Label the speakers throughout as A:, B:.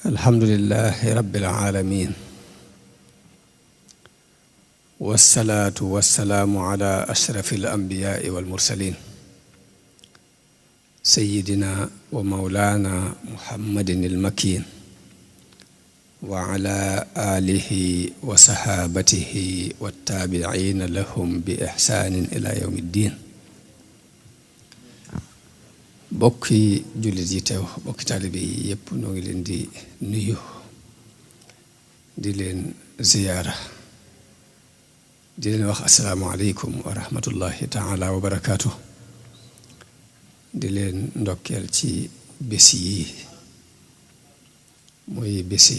A: alhamdulillahi rabbil alamin wassalaatu wassalaamu ala ashrafil anbiyaai wal mursalin sayyidina wa mawlaana muhammadin al-makin wa ala alihi wa sahaabatihi wattaabiciina lahum bi ixsaanin ila yawmi ddiin. bokki jullit yi teew bokki taalibe yi yépp noo ngi leen di nuyu di leen ziyaara di leen wax assalaamu aleykum wa rahmatullahi taala wa barakaatu. di leen ndokkeel ci bés yi muy bési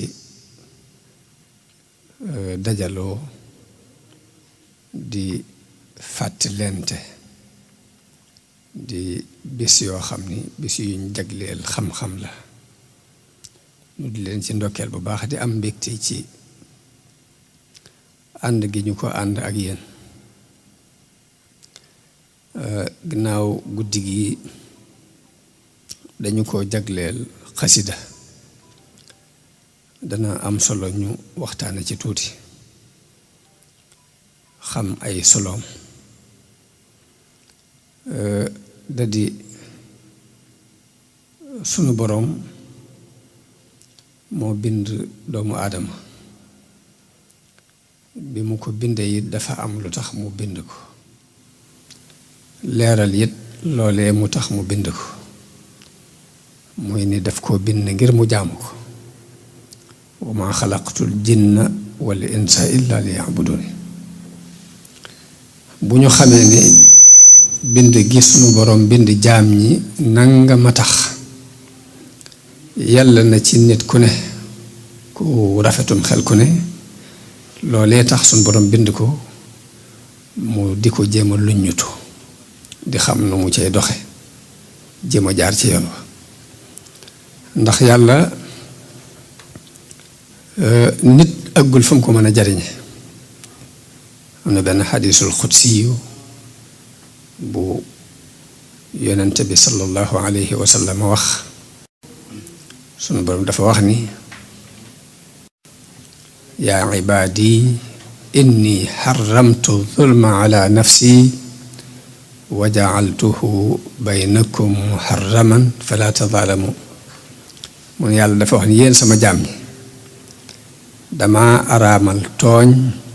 A: dajaloo di fàttalente di bés yoo xam ni bés yuñ jagleel xam-xam la ñu di leen ci ndokkeel bu baax di am mbégte ci ànd gi ñu ko ànd ak yéen. ginnaaw guddi gi dañu ko jagleel xasida dana am solo ñu waxtaane ci tuuti xam ay soloom. da di sunu boroom moo bind doomu aadama bi mu ko bindee it dafa am lu tax mu bind ko leeral it loolee mu tax mu bind ko muy ni daf koo bind ngir mu jaamu ko wa maa xalaqtul jinna wal insa illa liya'budun. bu ñu xamee ni bind gi sunu boroom bind jaam ñi nangama tax yàlla na ci nit ku ne ku rafetum xel ku ne loolee tax sunu boroom bind ko mu di ko jéem a luññutu di xam nu mu cay doxe jéem a jaar ci yoon wa ndax yàlla nit ëggul fa mu ko mën a jariñe. am na benn xadiisul xudsiyu bu yonente bi sallallahu alayhi wa sallam wax sunu boroom dafa wax ni yaa ibaadi inni xaramtu zulma ala nafsi wa jacaltuhu baynakum muharraman fala tadaalamu. mun yàlla dafa wax ni yéen sama jaam ñi dama araamal tooñ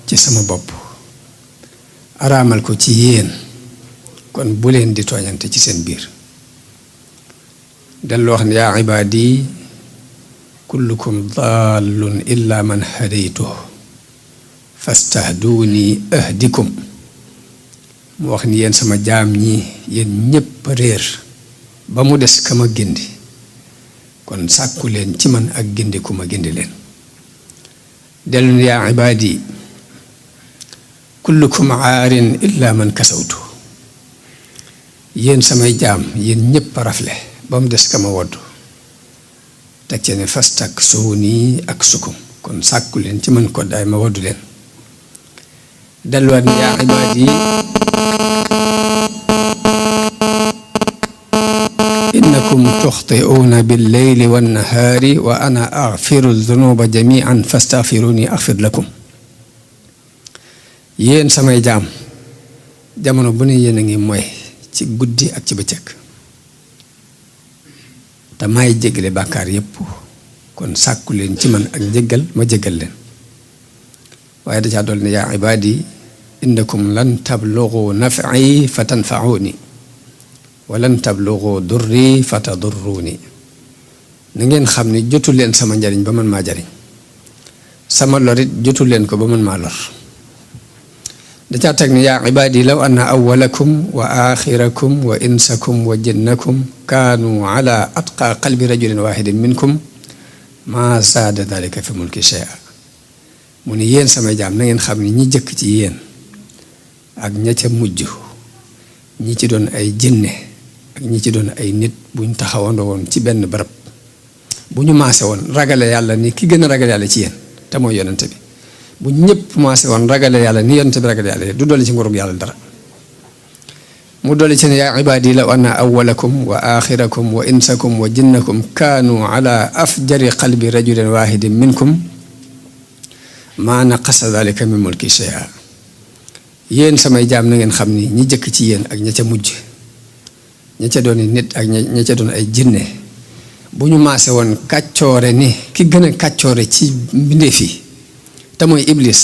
A: ci sama bopp araamal ko ci yéen kon bu leen di tooñante ci seen biir. dellu wax ne yaa ibaadi kullukum dallun illa man hadaytu fastahduuni ahdikum. mu wax ni yéen sama jaam ñi yéen ñépp réer ba mu des ka ma gindi kon sàkku leen ci man ak gindi ku ma gindi leen. dellu ne yaa ibaadi kullukum aarin illa man kasawtu. yéen samay jaam yéen ñépp rafle ba mu des ka ma wodd teg ci ne fastak suuni ak sukum kon sàkku leen ci man ko daay ma woddu leen. delluwaat ni yaa ibaadi innakum tuxti'uuna billeyli wannahaari wa ana agfiru dunuba jamian fastaghfiruni agfir lakum. yéen samay jaam jamono bu ne yéen a ngi mooy ci guddi ak ci bëccëg te may jéggale bàkkaar yépp kon sàkku leen ci man ak jéggal ma jéggal leen. waaye da caa dool ne yaa ibaadi innakum lan tablugu naf'i fa tanfa'uni wa lan tablugu durri fa tadurruni. na ngeen xam ni jotu leen sama njariñ ba man maa jariñ sama lorit jotu leen ko ba man maa lor. da caa teg ni yaa ibaadi law anna awwalakum wa axirakum wa insakum wa jinnakum kaanu ala atqa qalbi rajulin wahidin minkum ma zaada dalika fi mulki shay'a. mu ni yéen samay jaam na ngeen xam ni ñi jëkk ci yéen ak ña ca mujj ñi ci doon ay jinne ak ñi ci doon ay nit buñ taxawandoo woon ci benn barab bu ñu maase woon ragale yàlla ni ki gën a ragale yàlla ci yéen te mooy yonente bi bu ñëpp maase woon ragale yàlla ni yonente bi ragale yàlla du dolli ci ngurug yàlla dara. mu dolli ci ne yaa ibaadi law anna awwalakum wa axirakum wa insakum wa jinnakum kaanu ala afjari qalbi rajulin wahidin minkum maa naqasa dalika min mulki shay'a. yéen samay jaam na ngeen xam ni ñi jëkk ci yéen ak ña ca mujj, ña ca doon nit ak ña ca doon ay jinne, bu ñu maase woon kàccoore ni ki gën a kàccoore ci mbindeef yi te mooy iblis,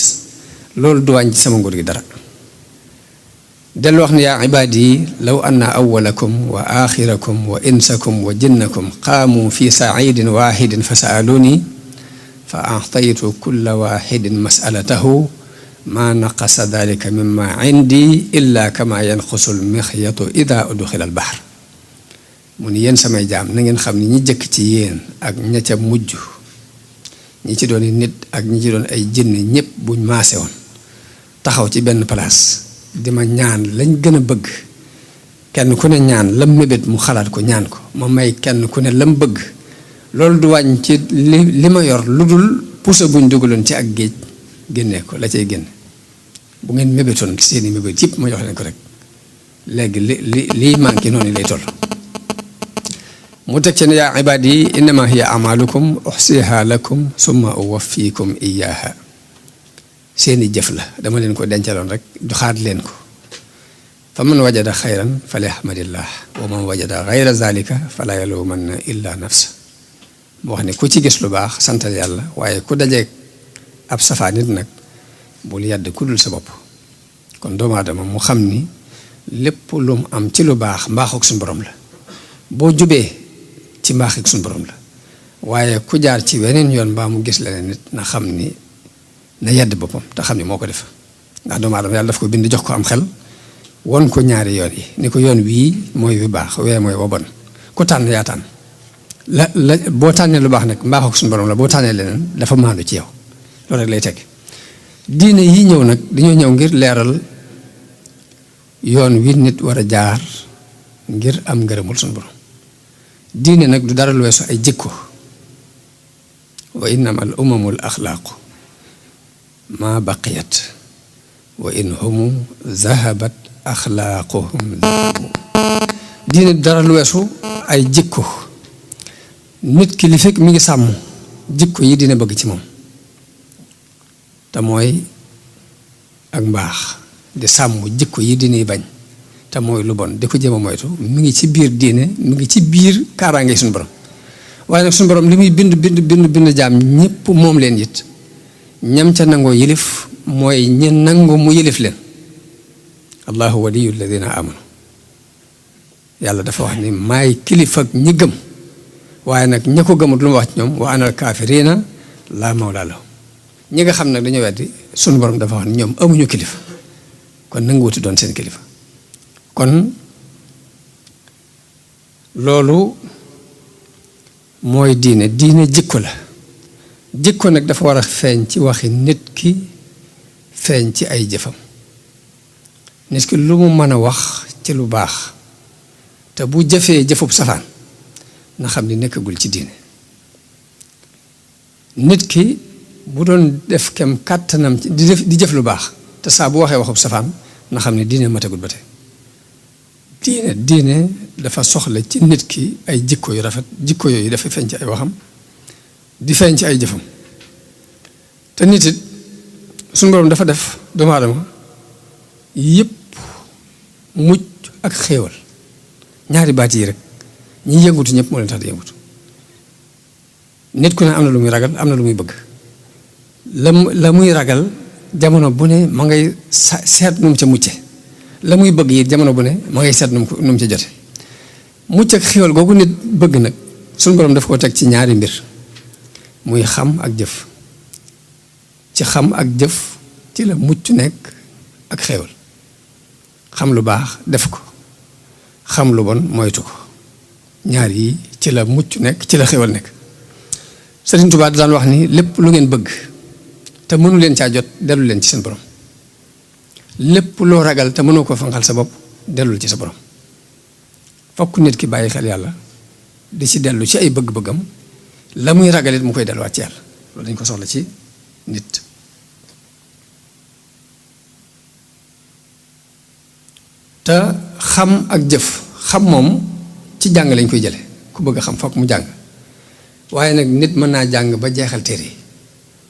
A: loolu du wàññi sama nguur gi dara. dellu wax ne yaa ibaadi law anna awwalakum wa axirakum wa insakum wa jinnakum qaamu fi saidin waxidin fa saaluni fa ataytu kulla waxidin masalatahu ma naqasa dalika mimma indi illa kama yanqusul mixyatu ida udxila al bahr. mu ni yéen samay jaam na ngeen xam ni ñi jëkk ci yéen ak ña ca mujj, ñi ci doon nit ak ñi ci doon ay jinne, ñépp buñ maase woon taxaw ci benn place di ma ñaan lañ gën a bëgg, kenn ku ne ñaan lam mébét mu xalaat ko ñaan ko, ma may kenn ku ne lam bëgg, loolu du wàññ ci li ma yor lu dul puso buñ dugaloon ci ak géej génnee ko la cay génn. bu ngeen mébétoon seeni mébét yëpp ma jox leen ko rek, léegi lii manqué noonu lay toll. mu teg ci ne yaa ibaadi innama hiya amalukum uxsiha lakum summa uwaffikum iyaha. seeni jëf la, dama leen ko dencaloon rek joxaat leen ko. fa man wajada xayran fali ahmadillah wa man wajada xayra zalika fala yalumanna illa nafsa. mu wax ne ku ci gis lu baax santal yàlla, waaye ku dajeeg ab safaa nit nag bul yàdd ku dul sa bopp. kon doomu aadama mu xam ni lépp lu mu am ci lu baax mbaaxuk suñu borom la, boo jubee ci mbaaxuk suñu borom la, waaye ku jaar ci weneen yoon mbaa mu gis leneen nit na xam ni na yedd boppam te xam ni moo ko def. ndax doomu aadama yàlla daf ko bind jox ko am xel, won ko ñaari yoon yi ni ko yoon wii mooy wi baax, wee mooy wa bon, ku tànn yaa tànn. boo tànnee lu baax nag mbaaxuk suñu borom la, boo tànnee leneen dafa maandu ci yow. loolu rek lay teg. diine yi ñëw nag dañoo ñëw ngir leeral yoon wi nit war a jaar ngir am ngërëmul suñu borom. diine nag du dara lu weesu ay jikko. wa innama al umamul axlaaqu ma baqiyat wa in humu zahabat axlaaquhum zahabu. diine du dara lu weesu ay jikko. nit ki li fekk mi ngi sàmm jikko yi dina bëgg ci moom, te mooy ak mbaax, di sàmm jikko yi dinay bañ te mooy lu bon di ko jéem a moytu, mi ngi ci biir diine, mi ngi ci biir kaaraange suñu borom. waaye nag suñu borom li muy bind jaam ñépp moom leen it, ñam ca nangoo yilif mooy ñi nangu mu yilif leen. allahu waliyu alladina amanu. yàlla dafa wax ni maay kilifa ak ñi gëm, waaye nag ña ko gëmut lu mu wax ci ñoom wa anal kaafiriina laa mawlaa lahum. ñi nga xam nag dañoo weddi sunu borom dafa wax ni ñoom amuñu kilifa, kon nangu wuti doon seen kilifa. kon loolu mooy diine. diine jikko la. jikko nag dafa war a feeñ ci waxi nit ki, feeñ ci ay jëfam. nit ki lu mu mën a wax ci lu baax te bu jëfee jëfub safaan na xam ni nekkagul ci diine. nit ki bu doon def kem kàttanam di jëf lu baax te saa bu waxee waxub safaan na xam ne diine matagul ba tey. diine dafa soxla ci nit ki ay jikko yu rafet. jikko yooyu dafa feeñ ci ay waxam di feeñ ci ay jëfam. te nit it suñu borom dafa def doomu aadama yépp mucc ak xéewal. ñaari baat yi rek ñi yëngutu ñëpp moo leen tax di yëngutu. nit ku ne am na lu muy ragal, am na lu muy bëgg. la muy ragal jamono bu ne ma ngay seet nu mu ca mucce, la muy bëgg yi jamono bu ne ma ngay seet nu mu ca jote. mucc ak xéwal googu nit bëgg nag suñu borom daf koo teg ci ñaari mbir, muy xam ak jëf. ci xam ak jëf ci la mucc nekk ak xéwal. xam lu baax def ko, xam lu bon moytu ko. ñaar yi ci la mucc nekk, ci la xéwal nekk. Sëriñ Tuubaa daan wax ni lépp lu ngeen bëgg te mënu leen caa jot dellu leen ci seen borom. lépp loo ragal te mënoo ko fanqal sa bopp dellul ci sa borom. fokk nit ki bàyyi xel yàlla di ci dellu ci ay bëgg-bëggam, la muy ragalit mu koy delluwaat ci yàlla. loolu dañ ko soxla ci nit. te xam ak jëf xam moom ci jàng lañ koy jële ku bëgg a xam fokk mu jàng waaye nag nit mën naa jàng ba jeexal téere yi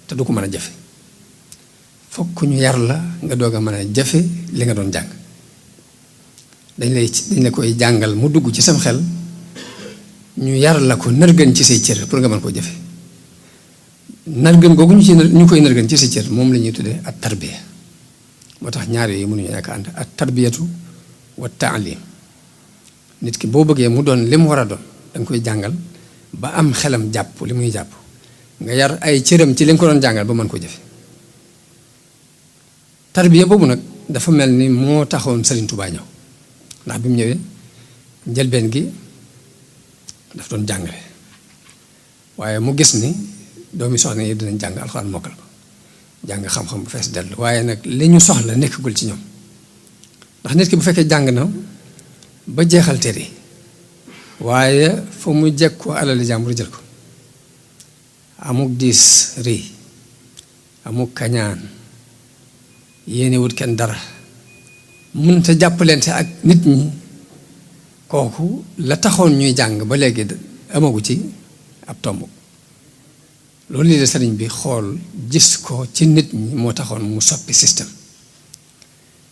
A: te du ko mën a jëfe fokk ñu yar la nga doog a mën a jëfe li nga doon jàng dañ la koy jàngal mu dugg ci sam xel ñu yar la ko nërgën ci say cër pour nga mën koo jëfe nërgën googu ñu koy nërgën ci say cër moom la ñuy tuddee at tarbiya moo tax ñaar yooyu mënuñu ñàkk ànd at tarbiyatu wa taalim nit ki boo bëggee mu doon li mu war a doon danga koy jàngal ba am xelam jàpp li muy jàpp nga yar ay cëram ci li nga ko doon jàngal ba mën ko jëfe tarbiya boobu nag dafa mel ni moo taxoon Sëriñ Tuubaa ñëw ndax bi mu ñëwee njëlbeen gi daf doon jàngale waaye mu gis ni doomi soxna yi dinañ jàng alxuraan mokkal ko jàng xam-xam bu fees dellu waaye nag li ñu soxla nekkagul ci ñoom ndax nit ki bu fekkee jàng na ba jeexal téere waaye fa mu jekk ko alali jàmbur jël ko amuk diis rëy amuk kañaan yéene wut kenn dara mënta jàppalante ak nit ñi kooku la taxoon ñuy jàng ba léegi amagu ci ab tomb loolu lii de sëriñ bi xool gis ko ci nit ñi moo taxoon mu soppi système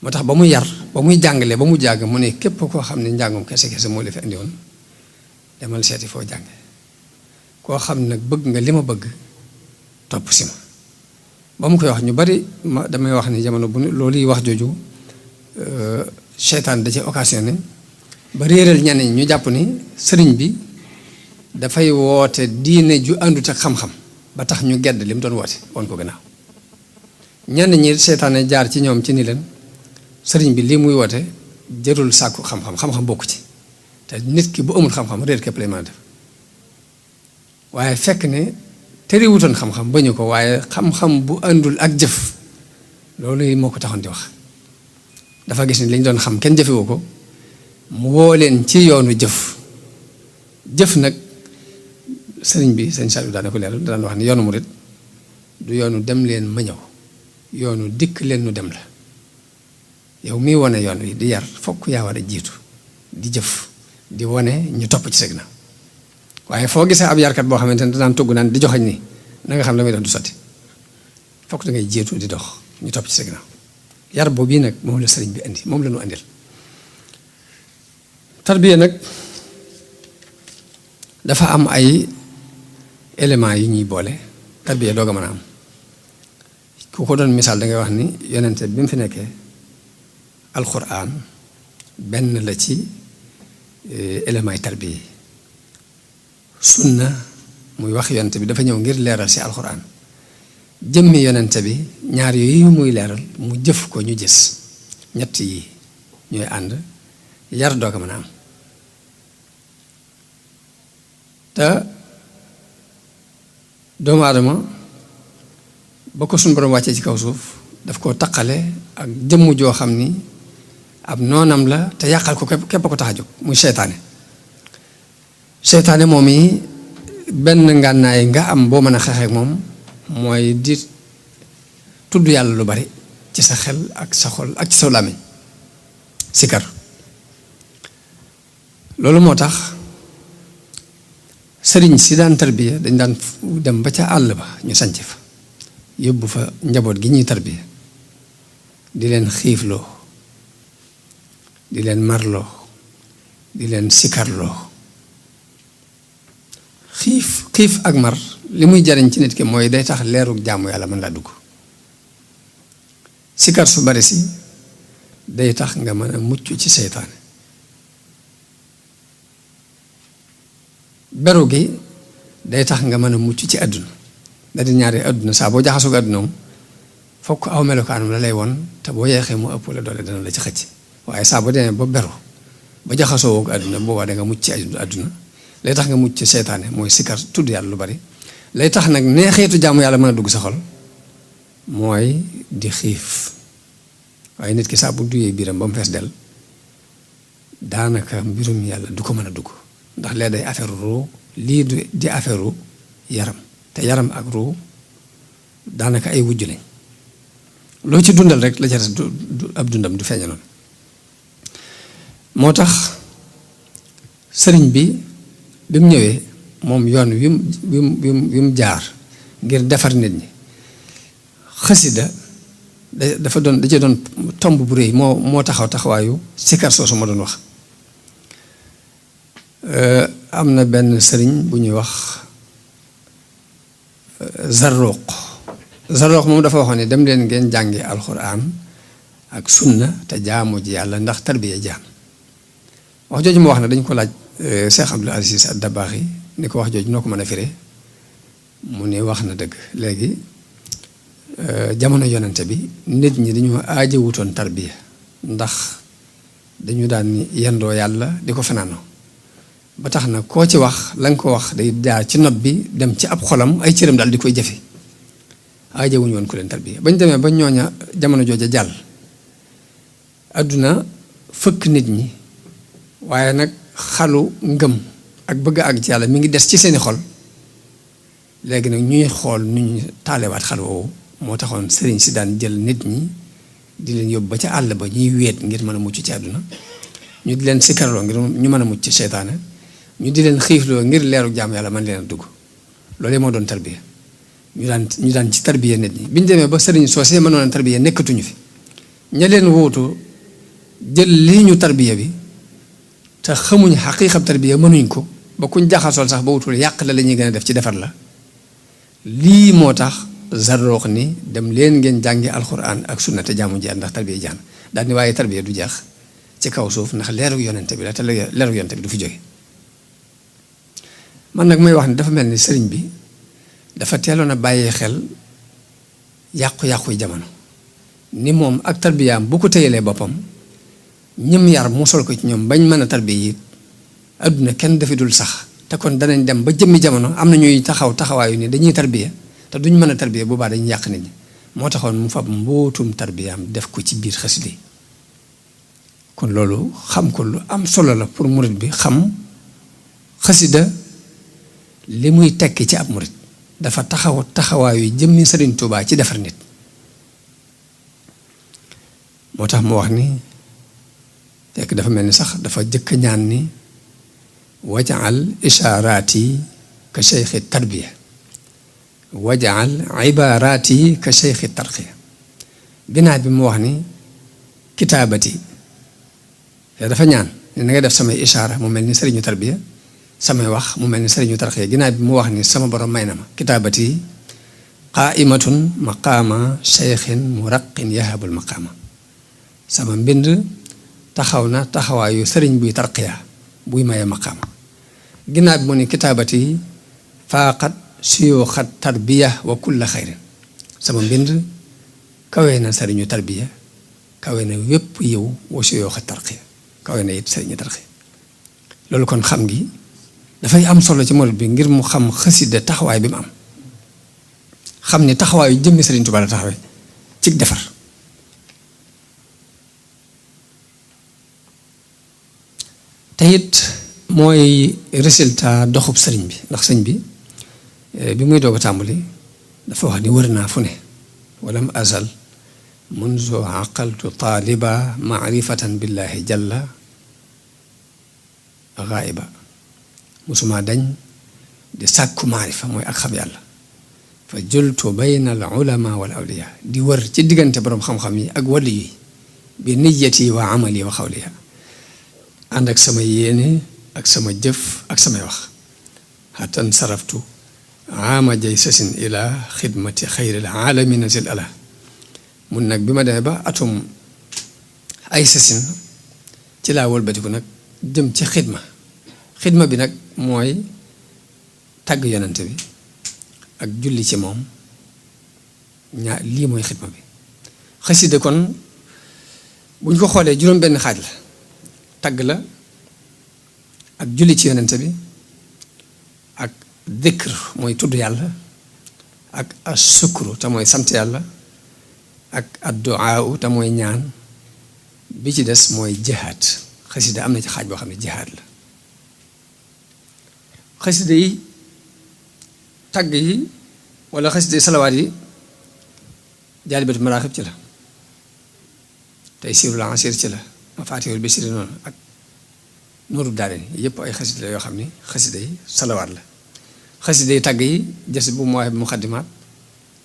A: moo tax ba muy yar ba muy jàngale ba mu jàng mu ne képp koo xam ne njàngum kese kese moo la fi indi woon demal seeti foo jànge koo xam ne nag bëgg nga li ma bëgg topp si ma ba mu koy wax ñu bari damay wax ni jamono bu loolu yi wax jooju seytaan da ci occasionné ba réeral ñenn ñi ñu jàpp ni sëriñ bi dafay woote diine ju àndut ak xam-xam ba tax ñu gedd li mu doon woote woon ko gannaaw ñenn ñi seytaane jaar ci ñoom ci ni leen sëriñ bi lii muy woote jërul sàkku xam-xam bokku ci te nit ki bu amul xam-xam réer képp lay mën a def waaye fekk ne terewutoon xam-xam bañu ko waaye xam-xam bu àndul ak jëf loolu moo ko taxoon di wax dafa gis ni li ñu doon xam kenn jëfewoo ko mu woo leen ci yoonu jëf nag sëriñ bi sëriñ Saliou daana ko leeral daan wax ni yoonu murit du yoonu dem leen ma ñëw yoonu dikk leen nu dem la yow mii wane yoon wi di yar fokk yaa war a jiitu di jëf di wane ñu topp ci sëg na waaye foo gisee ab yarkat boo xamante ne daan tugg naan di joxañ ni na nga xam la muy def du sotti fokk da ngay jiitu di dox ñu topp ci sëg na yar boobu bii nag moom la sëriñ bi indi moom la ñu indil tarbiya nag dafa am ay éléments yi ñuy boole tarbiya doog a mën a am ku ko doon misaal da ngay wax ni yonente bi mu fi nekkee alxuraan benn la ci éléments yi tarbiya yi sunna muy wax yonente bi dafa ñëw ngir leeral si alxuraan jëmmi yonente bi ñaar yooyu muy leeral mu jëf ko ñu gis ñett yi ñooy ànd yar doog a mën a am te doomu aadama ba ko suñu borom wàccee ci kaw suuf daf koo taqale ak jëmm joo xam ni ab noonam la te yàqal ko képp ko tax a jóg muy seytaane moom yi benn ngànnaay nga am boo mën a xeexeek moom mooy di tudd yàlla lu bari ci sa xel ak sa xol ak ci sa làmmiñ sikar loolu moo tax sëriñ si daan tarbiya dañ daan dem ba ca àll ba ñu sanc fa yóbbu fa njaboot gi ñuy tarbiya di leen xiifloo di leen marloo di leen sikarloo xiif ak mar li muy jariñ ci nit ki mooy day tax leerug jaamu yàlla mën laa dugg sikar su bari si day tax nga mën a mucc ci seytaane beru gi day tax nga mën a mucc ci àdduna da di ñaari àdduna saa boo jaxasoo ak àdduna fokk aw melokaanam la lay won te boo yeexee mu ëpp la doole dana la ci xëcc waaye saa boo demee ba beru ba jaxasoo ak àdduna boobaa da nga mucc ci àdduna lay tax nga mucc ci seytaane mooy sikar tudd yàlla lu bari lay tax nag neexeetu jaamu yàlla mën a dugg sa xol mooy di xiif waaye nit ki saa bu duyee biiram ba mu fees del daanaka mbirum yàlla du ko mën a dugg ndax lee day affaire ruu lii di affaire yaram te yaram ak ruu daanaka ay wujj lañ loo ci dundal rek la ca des du ab dundam du feeña noonu moo tax sëriñ bi bi mu ñëwee moom yoon wi mu jaar ngir defar nit ñi xasida dafa doon da cee doon tomb bu rëy moo taxawaayu sikar soosu ma doon wax. am na benn sëriñ bu ñuy wax Zarruq moom dafa waxoon ne dem leen ngeen jàngi alxuraan ak sunna te jaamu ji yàlla ndax tarbiya jaam wax jooju mu wax ne dañ ko laaj Cheikh Abdul Aziz Ad-Dabaaxi ni ko wax jooju noo ko mën a firee mu ne wax na dëgg léegi jamono yonente bi nit ñi dañoo aajewutoon tarbiya ndax dañu daan yendoo yàlla di ko fanaanoo ba tax na koo ci wax la nga ko wax day jaar ci nopp bi dem ci ab xolam ay cëram daal di koy jëfe aajewuñu woon ku leen tarbiya bañ demee ba ñooña jamono jooja jàll adduna fëkk nit ñi waaye nag xalu ngëm ak bëgg àgg ci yàlla mi ngi des ci seeni xol léegi nag ñuy xool nu ñu taalewaat xal woowu moo taxoon sëriñ si daan jël nit ñi di leen yóbbu ba ca àll ba ñuy weet ngir mën a mucc ci àdduna ñu di leen sikkarloo ngir ñu mën a mucc ci seytaane ñu di leen xiifloo ngir leeru jaam yàlla man leen a dugg loolu moo doon tarbiya ñu daan ci tarbiya nit ñi bi ñu demee ba sëriñ soosee mënoon a tarbiya nekkatuñu fi ña leen wóotu jël lii ñu tarbiya bi te xamuñ xaqiiqab tarbiya mënuñ ko ba kuñ jaxasool sax ba wutul yàq la ñuy gën a def ci defar la lii moo tax Zarruq ni dem leen ngeen jàngi alxuraan ak sunna te jaamu ji ndax tarbiya jaan daal ni waaye tarbiya du jeex ci kaw suuf ndax leeru yonente bi la te leeru yonente bi du fi jóge man nag may wax ni dafa mel ni sëriñ bi dafa teeloon a bàyyee xel yàqu-yàqu jamono ni moom ak tarbiyaam bu ko téyelee boppam ñëm yar mu sol ko ci ñoom bañ mën a tarbiya yi adduna kenn dafi dul sax te kon danañ dem ba jëmmi jamono am na ñuy taxawaayu ni dañuy tarbiya te duñ mën a tarbiya boobaa dañuy yàq nit ñi moo taxoon mu fab mbootum tarbiyaam def ko ci biir xasida yi kon loolu xam ko lu am solo la pour murit bi xam xasida li muy tekki ci ab murit dafa taxawaayu jëmmi Sëriñ Tuubaa ci defar nit moo tax mu wax ni fekk dafa mel ni sax dafa jëkk ñaan ni wajaal ishaaraati ka cheikhi tarbiya wajaal ibaaraati ka cheikhi tarqiya binaat bi mu wax ni kitaabati dafa ñaan ni na nga def samay ishaara mu mel ni sëriñu tarbiya samay wax mu mel ni sëriñu tarqiya ginnaaw bi mu wax ni sama borom may na ma kitaabati qaaimatun maqaama cheikhin muraqin yahabul maqaama sama mbind taxaw na taxawaayu sëriñ buy tarqiya buy maye maqaama ginnaaw bi mu ni kitaabati faaqat suyuuxat tarbiya wa kulla xayrin sama mbind kawe na sëriñu tarbiya kawe na wépp yiw wa suyuuxat tarqiya kawe na it sëriñu tarqiya loolu kon xam gi dafay am solo ci murit bi ngir mu xam xasida taxawaay bi mu am xam ni taxawaayu jëmmi Sëriñ Tuubaa la taxawee ci defar te it mooy résultat doxub sëriñ bi ndax sëñ bi bi muy doog a tàmbali dafa wax ni wër naa fu ne walam azal munzu aqaltu taaliba maarifatan billahi jalla gaaiba musuma dañ di sàkku maarifa mooy ak xam yàlla fa jultu bayna al ulama wal awliya di wër ci diggante boroom xam-xam yi ak wàllu yi bi niyati wa amali wa xawliya ànd ak sama yéene ak sama jëf ak samay wax xatan saraftu ama jay sasin ila xidmati xayril alamina sil ala mun nag bi ma demee ba atum ay sasin ci laa wëlbatiku nag jëm ci xidma bi nag mooy tàgg yonante bi ak julli ci moom lii mooy xidma bi xasida kon bu ñu ko xoolee juróom benn xaaj la tàgg la ak julli ci yonante bi ak dikr mooy tudd yàlla ak asukru te mooy sant yàlla ak adduaa te mooy ñaan bi ci des mooy jihaad xasida am na ci xaaj boo xam ne jihaad la xasida yi tagg yi wala xasida yi salawaat yi jaalibatu maraaxib ci la tey siirul ansir ci la mafaatihul bisri noonu ak Nuuru Daarayni yëpp ay xasida la yoo xam ni xasida yi salawaat la xasida yi tàgg yi jës bu mooy muxaddimaat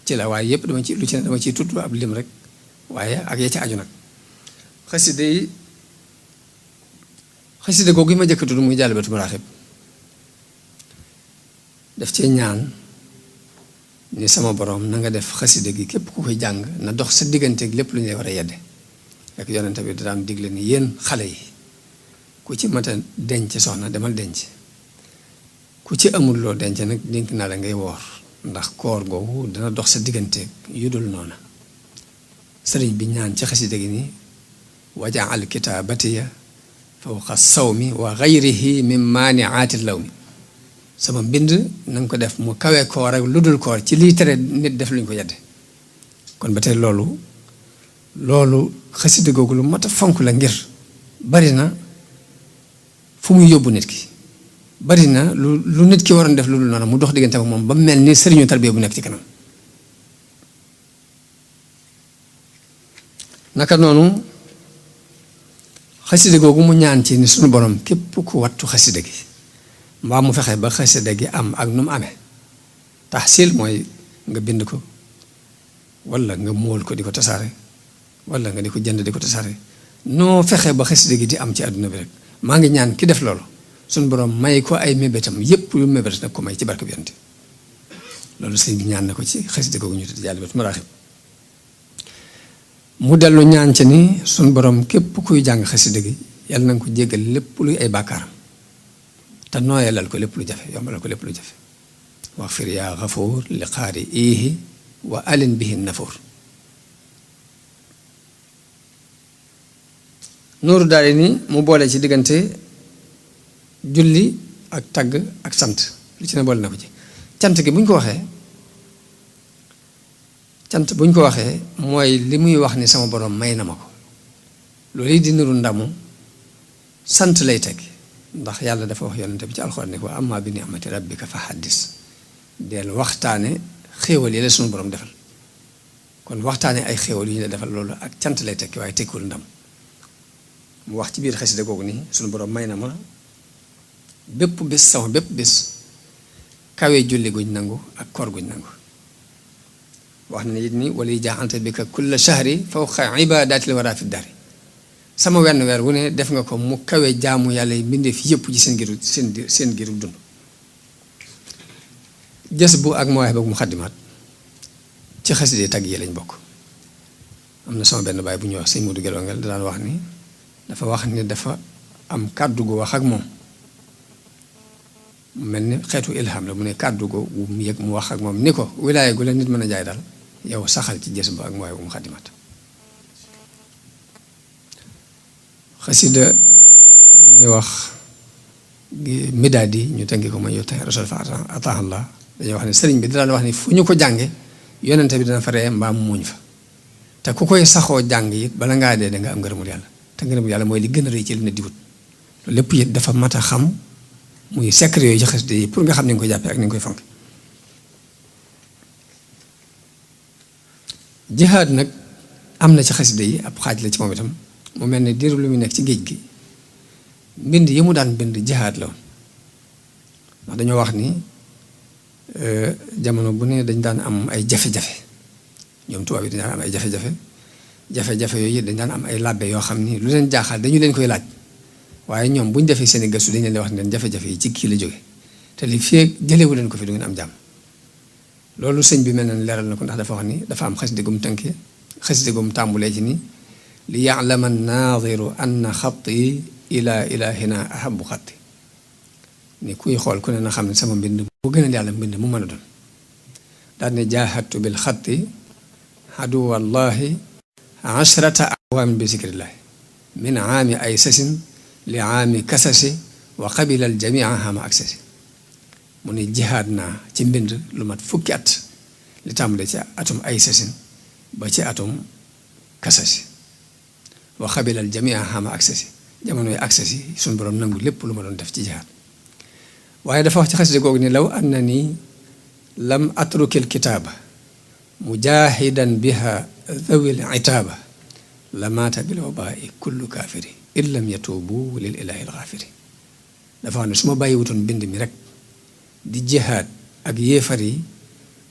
A: ci la waaye yëpp dama ci lu ci ne dama ciy tudd ab lim rek waaye ak ya ci aju nag xasida yi xasida googu yi ma jëkk tudd muy Jaalibatul Maraaxib daf cee ñaan ni sama borom na nga def xasida gi képp ku koy jàng na dox sa digganteeg lépp lu ñu war a yedde ak yonent bi daan digle ni yéen xale yi ku ci mata denc soxna demal denc ku ci amul loo denc nag dénk naa la ngay woor ndax koor googu dana dox sa digganteeg yu dul noona sëriñ bi ñaan ci xasida gi ni wajaal kitaabatiya fawqa sawmi wa gayrihi min maaniaati lawmi sama mbind na nga ko def mu kawe koor ak lu dul koor ci lii tere nit def luñ ko yedde kon ba tey loolu xasida googu lu mat a fonk la ngir bari na fu muy yóbbu nit ki bari na lu nit ki waroon def lu dul noonu mu dox diggante ak moom ba mel ni sëriñu tarbiya bu nekk ci kanam naka noonu xasida googu mu ñaan ci ni suñu borom képp ku wattu xasida gi mbaa mu fexe ba xasida gi am ak nu mu amee taxsil mooy nga bind ko walla nga móol ko di ko tasaare walla nga di ko jënd di ko tasaare noo fexe ba xasida gi di am ci àdduna bi rek maa ngi ñaan ki def loolu suñu borom may ko ay mébétam yépp yu mébét nag ko may ci barke bi yonent loolu sëñ bi ñaan na ko ci xasida googu ñu tudd Jaalibatul Maraaxib mu dellu ñaan ci ni suñu borom képp kuy jàng xasida gi yàlla na nga ko jéggal lépp luy ay bàkkaaram te nooyalal ko lépp lu jafe yombalal ko lépp lu jafe wax fir yaa xafuur li xaari iihi wa alin bihi nafuur Nuuru Daarayni mu boole ci diggante julli ak tagg ak sant lu ci ne boole na ko ci cant gi bu ñu ko waxee cant bu ñu ko waxee mooy li muy wax ni sama borom may na ma ko loolu di niru ndamu sant lay teg ndax yàlla dafa wax yonente bi ci alxuraan ne ko amma bi ni'mati rabbika fa haddis del waxtaane xéewal yi la suñu borom defal kon waxtaane ay xéewal yu ñu la defal loolu ak cant lay tekki waaye tekkiwul ndam mu wax ci biir xasida googu ni suñu borom may na ma bépp bés sama bépp bés kawe julli guñ nangu ak koor guñ nangu wax na it ni wala jaaxante bi ka kulla shahri fawqa ibadatil wara fi dari sama wenn weer wu ne def nga ko mu kawe jaamu yàlla yi mbindee fi yëpp ci seen giru dund jës bu ak mawaay ba mu xaddimaat ci xasida tagg yi lañ bokk am na sama benn baay bu ñuy wax sëñ Modou Gelongal da daan wax ni dafa wax ni dafa am kàddu gu wax ak moom mu mel ni xeetu ilham la mu ne kàddu gu mu yëg mu wax ak moom ni ko wilaaya gu la nit mën a jaay daal yow saxal ci jës bu ak mawaay ba mu xaddimaat xasida bi ñuy wax midaad yi ñu tënki ko mooy yow tey rasul fa ataahallah dañuy wax ne sëriñ bi daan wax ni fu ñu ko jànge yonente bi dana fa ree mbaam muuñ fa te ku koy saxoo jàng it bala ngaa dee da nga am ngërëmul yàlla te ngërëmul yàlla mooy li gën a rëy ci li ne di wut loolu lépp it dafa mat a xam muy secret yooyu ci xasida yi pour nga xam ni nga koy jàppee ak ni nga koy fonk jihaad nag am na ci xasida yi ab xaaj la ci moom itam mu mel ne diiru lu muy nekk ci géej gi mbind yi mu daan bind jihaad la woon ndax dañoo wax ni jamono bu ne dañ daan am ay jafe-jafe ñoom tubaab yi dañ daan am ay jafe-jafe yooyu dañ daan am ay làbbe yoo xam ni lu leen jaaxal dañu leen koy laaj waaye ñoom bu ñu defee seen i gëstu dañu leen wax ne jafe-jafe yi ci kii la jóge te li fii jëlewu leen ko fi du ngeen am jàmm loolu sëñ bi mel na leeral na ko ndax dafa wax ni dafa am xasida gum tënkee xasida gum tàmbulee ci ni li ya'lama an-naadiru anna xatti ila ilahina ahabu xatti ni kuy xool ku ne na xam ne sama mbind bu gënal yàlla mbind mu mën a doon daal ne jaahadtu bil xatti aduwallahi ashrata awaamin bi zikrillahi min aami ay sasin li aami kasasi wa qabila al jamia hama aksasi mu ne jihaad naa ci mbind lu mat fukki at li tàmbale ci atum ay sasin ba ci atum kasasi wa qabila al jamia hama aksasi jamonoy aksasi suñu borom nangu lépp lu ma doon def ci jihaad waaye dafa wax ci xasida googu ni law annani lam atrukil kitaaba mujahidan biha dhawil itaaba la maata bil wabai kullu kaafiri in lam yatuubu lil ilahi alxaafiri dafa wax ne su ma bàyyiwutoon bind mi rek di jihaad ak yéefar yi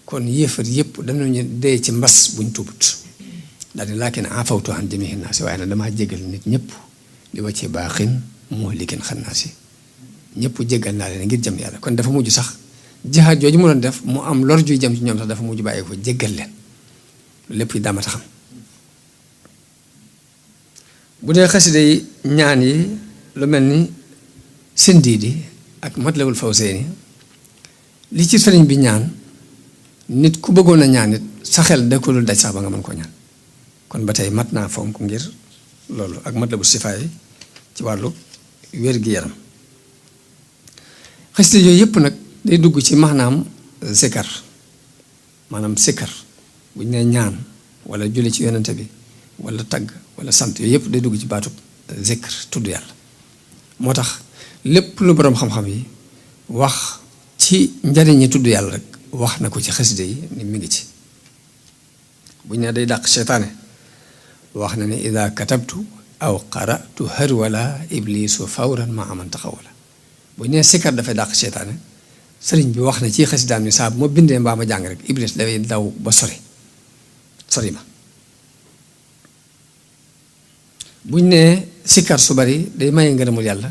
A: kon yéefar yëpp danañu dee ci mbas buñ tuubut daal di laakin afawtu an jamiihi naasi waaye nag damaa jégal nit ñëpp li wa ci baaxin muhlikin xannaasi ñëpp jégal naa leen ngir jëm yàlla kon dafa mujj sax jihaad jooju mu doon def mu am lor juy jëm ci ñoom sax dafa mujj bàyyi ko jégal leen lépp yi daama taxam bu dee xasida yi ñaan yi lu mel ni Sindiidi ak Matlabul Fawzayni li ci sëriñ bi ñaan nit ku bëggoon a ñaan it sa xel da ko dul daj sax ba nga mën koo ñaan kon ba tey mat naa fonk ngir loolu ak Matlabu Sifaay ci wàllu wér-gi-yaram xasida yooyu yëpp nag day dugg ci maanaam zikar maanaam sikkar bu ñu nee ñaan wala julli ci yonente bi wala tagg wala sant yooyu yëpp day dugg ci baatub zikr tudd yàlla moo tax lépp lu boroom xam-xam yi wax ci njariñi tudd yàlla rek wax na ko ci xasida yi ni mi ngi ci bu ñu nee day dàq seytaane wax na ne ida katabtu aw qaratu harwala iblisu fawran ma aman taxawala bu ñu nee sikkar dafay dàq seytaane sëriñ bi wax na ci xasidaam ni saa bu ma bindee mbaa ma jàng rek iblis dafay daw ba sori ma buñ nee sikkar su bari day maye ngërëmul yàlla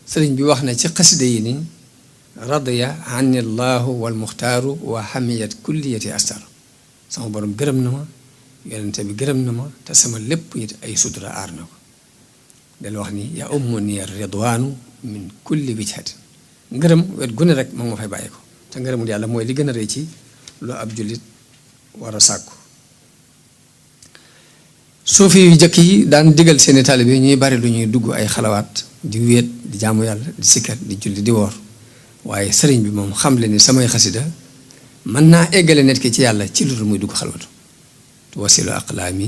A: sëriñ bi wax na ci xasida yi ni radiya anni llahu wal muxtaaru wa hamiyat kulliyati astar sama borom gërëm na ma yonente bi gërëm na ma te sama lépp it ay sutura aar na ko del wax ni ya ummu ni ridwaanu min kulli wijhatin ngërëm wet gu ne rek moom ma fay bàyyi ko te ngërëmul yàlla mooy li gën a rëy ci lu ab jullit war a sàkku suufi yu jëkk yi daan digal seeni taalibe ñuy bari lu ñuy dugg ay xalawaat di wéet di jaamu yàlla di sikkat di julli di woor waaye sëriñ bi moom xam le ni samay xasida mën naa eggale nit ki ci yàlla ci lu dul muy dugg xalwatu tuwasilu aqlaami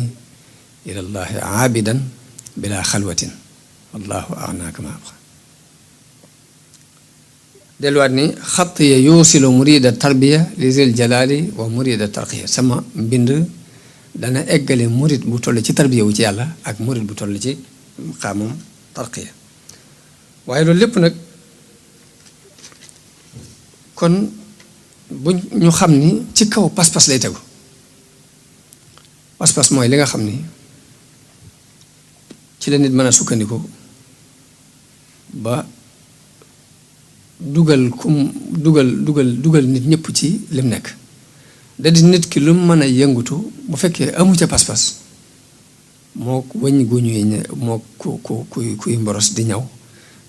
A: ilallahi aabidan bila xalwatin wallahu agnaaka ma abqa delluwaat ni xatt ya yuusilu murida tarbiya li zil jalaali wa murida tarqiya sama mbind dana eggale murid bu toll ci tarbiya wu ci yàlla ak murid bu toll ci xaamum tarqiya waaye loolu lépp nag kon bu ñu xam ni ci kaw pas-pas lay tegu pas-pas mooy li nga xam ni ci la nit mën a sukkandiku ba dugal nit ñëpp ci lim nekk da di nit ki lu mu mën a yëngutu bu fekkee amu ca pas-pas moo wëñ gu ñuy moo kuy mboros di ñaw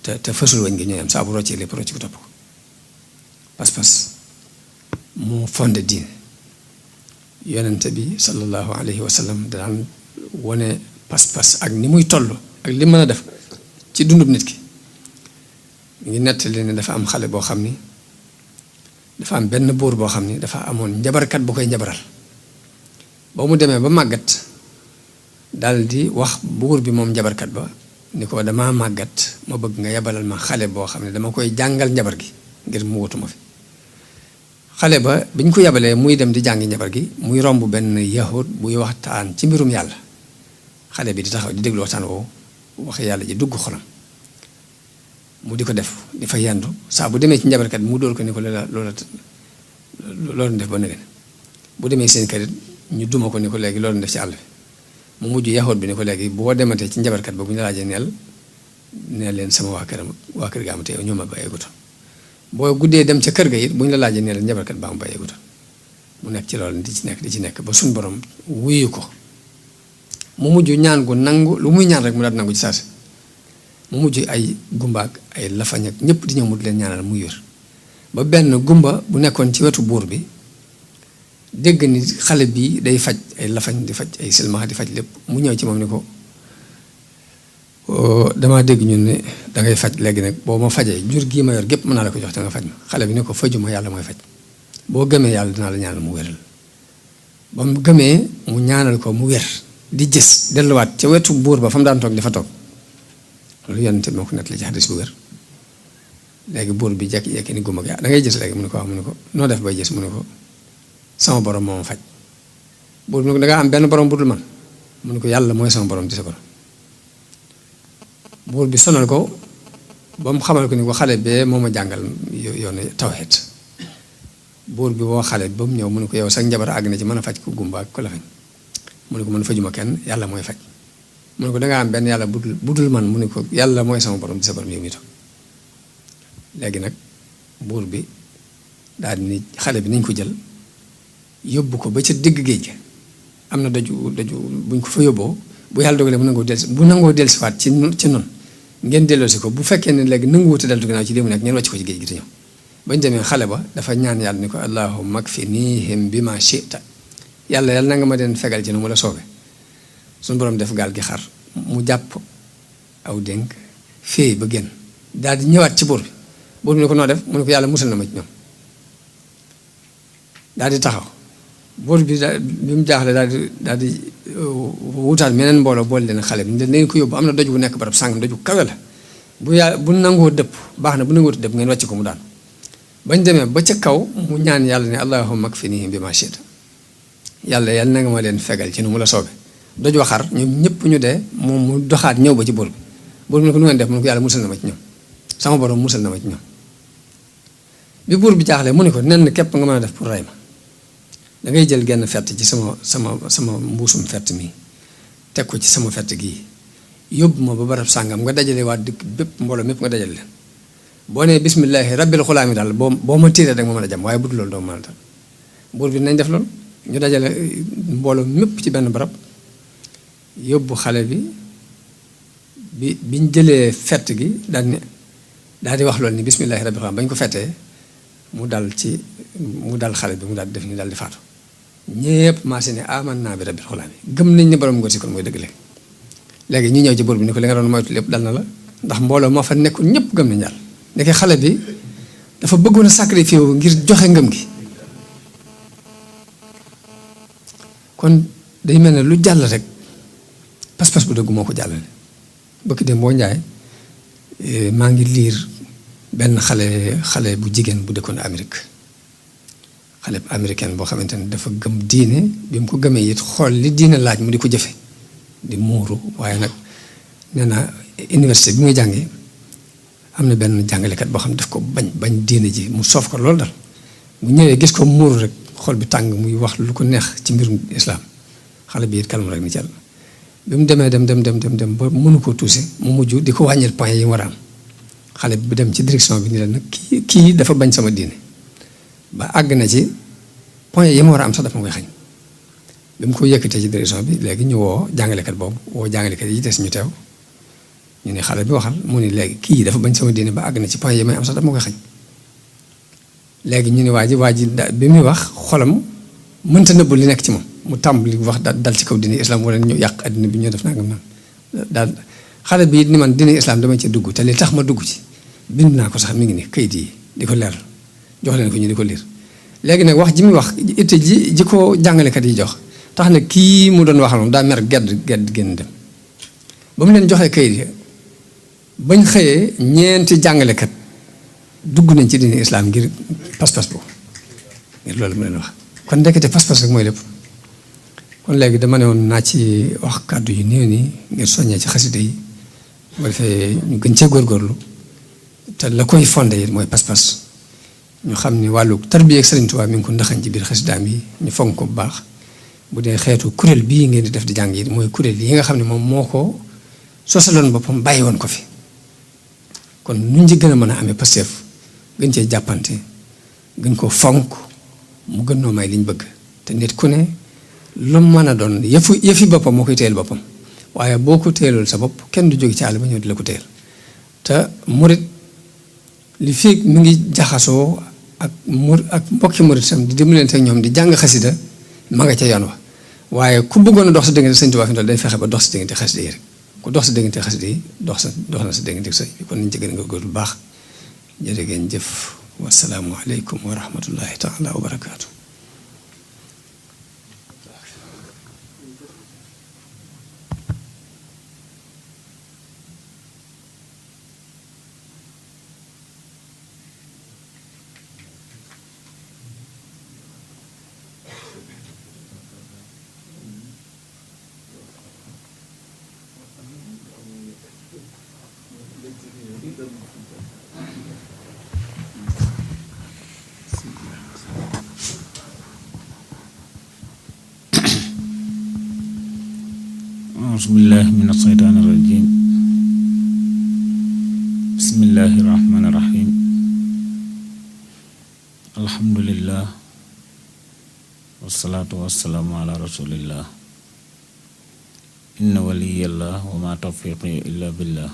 A: te fësul wëñ gi ñuy am saa bu roccee lépp rocc ko topp ko pas-pas moo fonde diine yonente bi sallallahu alayhi wa sallam daan wone pas-pas ak ni muy toll ak li mën a def ci dundub nit ki mu ngi nettali ne dafa am xale boo xam ni dafa am benn buur boo xam ni dafa amoon njabarkat bu koy njabaral ba mu demee ba màggat dal di wax buur bi moom njabarkat ba ni ko damaa màggat ma bëgg nga yabalal ma xale boo xam ne dama koy jàngal njabar gi ngir mu wutuma fi xale ba biñ ko yabalee muy dem di jàngi njabar gi muy romb benn yahud buy waxtaan ci mbirum yàlla xale bi di taxaw di déglu waxtaan woowu wax yàlla ji dugg xolam mu di ko def di fa yendu saa bu demee ci njabarkat bi mu dóor ko ni ko loolu def ba nëgën bu demee seen kër ñu duma ko ni ko léegi loolu def ci àll bi mu mujj yahud bi ni ko léegi boo dematee ci njabarkat ba bu ñu laajee neel leen sama waa kër ga am te ñoo ma bàyyeegutoon boo guddee dem ca kër ga it bu ñu la laajee neel njabarkat ba mu bàyyeegutoon mu nekk ci loolu di ci nekk ba suñ borom wuyu ko mu mujj ñaan gu nangu lu muy ñaan rek mu daal nangu ci saasi mu mujj ay gumbaak ay lafañ ak ñëpp di ñëw mu di leen ñaanal muy wér ba benn gumba bu nekkoon ci wetu buur bi dégg ni xale bi day faj ay lafañ di faj ay silmaxa di faj lépp mu ñëw ci moom ni ko damaa dégg ñun ne dangay faj léegi nag boo ma fajee jur gii ma yor gépp mën naa la ko jox te nga faj ma xale bi ne ko fajuma yàlla mooy faj boo gëmee yàlla dinaa la ñaanal mu wéral ba mu gëmee mu ñaanal ko mu wér di gis delluwaat ca wetu buur ba fa mu daan toog dafa toog loolu yonente moo ko nettali ci xadis bu wér léegi buur bi jekki-jekki ni gumba gi da ngay gis léegi mu ne ko wax mu ne ko noo def bay gis mu ne ko sama borom moo ma faj buur bi ne ko da ngaa am benn borom bu dul man mu ne ko yàlla mooy sama borom di sa borom buur bi sonal ko ba mu xamal ko ni ko xale bee moo ma jàngal yoonu tawhid. buur bi woo xale bi ba mu ñëw mu ne ko yow sax njabar àgg na ci mën a faj ku gumba ak ku la fañ mu ne ko man fajuma kenn yàlla mooy faj mu ne ko dangaa am benn yàlla budul man mu ne ko yàlla mooy sama borom di sa borom yow mi toog léegi nag buur bi daal di ni xale bi nañ ko jël yóbbu ko ba ca digg géej ga am na daju buñ ko fa yóbboo bu yàlla dogalee bu nangoo dellusiwaat ci noonu ngeen delloosi ko bu fekkee ne léegi nanguwuute deltu ginnaaw ci li mu nekk ngeen wàcc ko ci géej gi te ñëw bañ demee xale ba dafa ñaan yàlla ni ko allahumma kfinihim bima shi'ta yàlla na nga ma den fegal ci nu mu la soobee suñu borom def gaal gi xar mu jàpp aw dénk féey ba génn daal di ñëwaat ci buur bi ni ko noo def mu ne ko yàlla musal na ma ci ñoom daal di taxaw buur bi bi mu jaaxle daal di wutaat meneen mbooloo boole leen xale bi leen ko yóbbu am na doj bu nekk barab sàngam doj bu kawe la bu nangoo dëpp baax na bu nangoo dëpp ngeen wàcc ko mu daan bañ demee ba ca kaw mu ñaan yàlla ne allahumma kfinihim bima shi'ta yàlla na nga ma leen fegal ci nu mu la soobe doj wa xar ñoom ñëpp ñu dee moom mu doxaat ñëw ba ci buur bi ne ko nu ngeen def mu ne ko yàlla musal na ma ci ñoom sama borom musal na ma ci ñoom bi buur bi jaaxlee mu ne ko nen képp nga mën a def pour rey ma da ngay jël genn fett ci sama mbuusum fett mi teg ko ci sama fett gii yóbbu ma ba barab sàngam nga dajale waa dëkk bépp mbooloo mépp nga dajale leen boo nee bismillaahi rabbil xulaami daal boo ma tiiree rek ma mën a jam waaye bu dul loolu doo mën a dal buur bi nañ def loolu ñu dajale mbooloo mépp ci benn barab yóbbu xale biñ jëlee fett gi daal di wax loolu ni bismillaahi rabbil xulaami bañ ko fettee mu dal xale bi mu daal di def ni daal di faatu ñépp maase ne aman naa bi rabbil xulaami gëm nañ ne borom ngóor si kon mooy dëgg léegi ñu ñëw ci buur bi ni ko li nga doon moytu lépp dal na la ndax mbooloo moo fa nekkul ñëpp gëm nañ yàlla ndeke xale bi dafa bëggoon a sacrifice wu ngir joxe ngëm gi kon day mel ne lu jàll rek pas-pas bu dëgg moo ko jàllale bëkk dem boo njaay maa ngi liir benn xale bu jigéen bu dëkkoon Amérique xale bu américaine boo xamante ne dafa gëm diine bi mu ko gëmee it xool li diine laaj mu di ko jëfe di muuru waaye nag nee na université bi muy jàngee am na benn jàngalekat boo xam ne daf ko bañ diine ji mu soof ko loolu dal mu ñëwee gis ko muuru rek xol bi tàng muy wax lu ko neex ci mbirum islaam xale bi it kalmu rek ni ci yàlla bi mu demee dem ba mënu koo tuuse mu mujj di ko wàññil point yi mu war a am xale bi dem ci direction bi ni la nag kii dafa bañ sama diine ba àgg na ci point yi mu war a am sax dafa ma koy xañ bi mu ko yëkkatee ci direction bi léegi ñu woo jàngalekat boobu woo jàngalekat yi des ñu teew ñu ne xale bi waxal mu ni léegi kii dafa bañ sama diine ba àgg na ci point yi may am sax dafa ma koy xañ léegi ñu ne waa ji bi muy wax xolam mënta nëbbu li nekk ci moom mu tàmbali wax dal ci kaw diine islam wala ñu yàq addina bi ñu def nangam naan daal xale bi it ni man diine islam dama ci dugg te li tax ma dugg ci bind naa ko sax mi ngi ni kayit yi di ko leeral jox leen ko ñu di ko liir léegi nag wax ji muy wax itte ji ko jàngalekat yi jox tax na kii mu doon waxal moom daa mer gedd génn dem ba mu leen joxee kayit yi bañ xëyee ñeenti jàngalekat dugg nañ ci diine islam ngir pas-pas boobu ngir loolu mu leen wax kon ndekete pas-pas rek mooy lépp kon léegi dama ne woon naa ci wax kàddu yu néew nii ngir soññee ci xasida yi bu defee ñu gën cee góorgóorlu te la koy fondé yi mooy pas-pas ñu xam ni wàllu tarbiya ak Sëriñ Tuubaa mi ngi ko ndaxañ ci biir xasidaam yi ñu fonk ko bu baax bu dee xeetu kuréel bii ngeen di def di jàng yi mooy kuréel yi nga xam ne moom moo ko sosaloon boppam bàyyi woon ko fi kon nuñ ci gën a mën a amee Pastef gën cee jàppante gën koo fonk mu gën noo may liñ bëgg te nit ku ne lu mën a doon yëfi boppam moo koy téyel boppam waaye boo ko téyelul sa bopp kenn du jóge ci àll ba ñëw di la ko téyel te murit li fii mi ngi jaxasoo ak mbokki murit sam di dimbalante ak ñoom di jàng xasida ma nga ca yoon wa waaye ku bëggoon a dox sa diggante Sëñ Tuubaa fi day fexe ba dox sa diggante xasida yi rek ku dox sa diggante xasida yi dox na sa diggante sëñ bi kon nañ ci gën nga góor lu baax jërë ngeen jëf wasalaamu aleykum wa rahmatullahi taala wa barakaatu
B: Thank you. أعوذ بالله من الشيطان الرجيم بسم الله الرحمن الرحيم الحمد لله والصلاة والسلام على رسول الله إن ولي الله وما توفيقي إلا بالله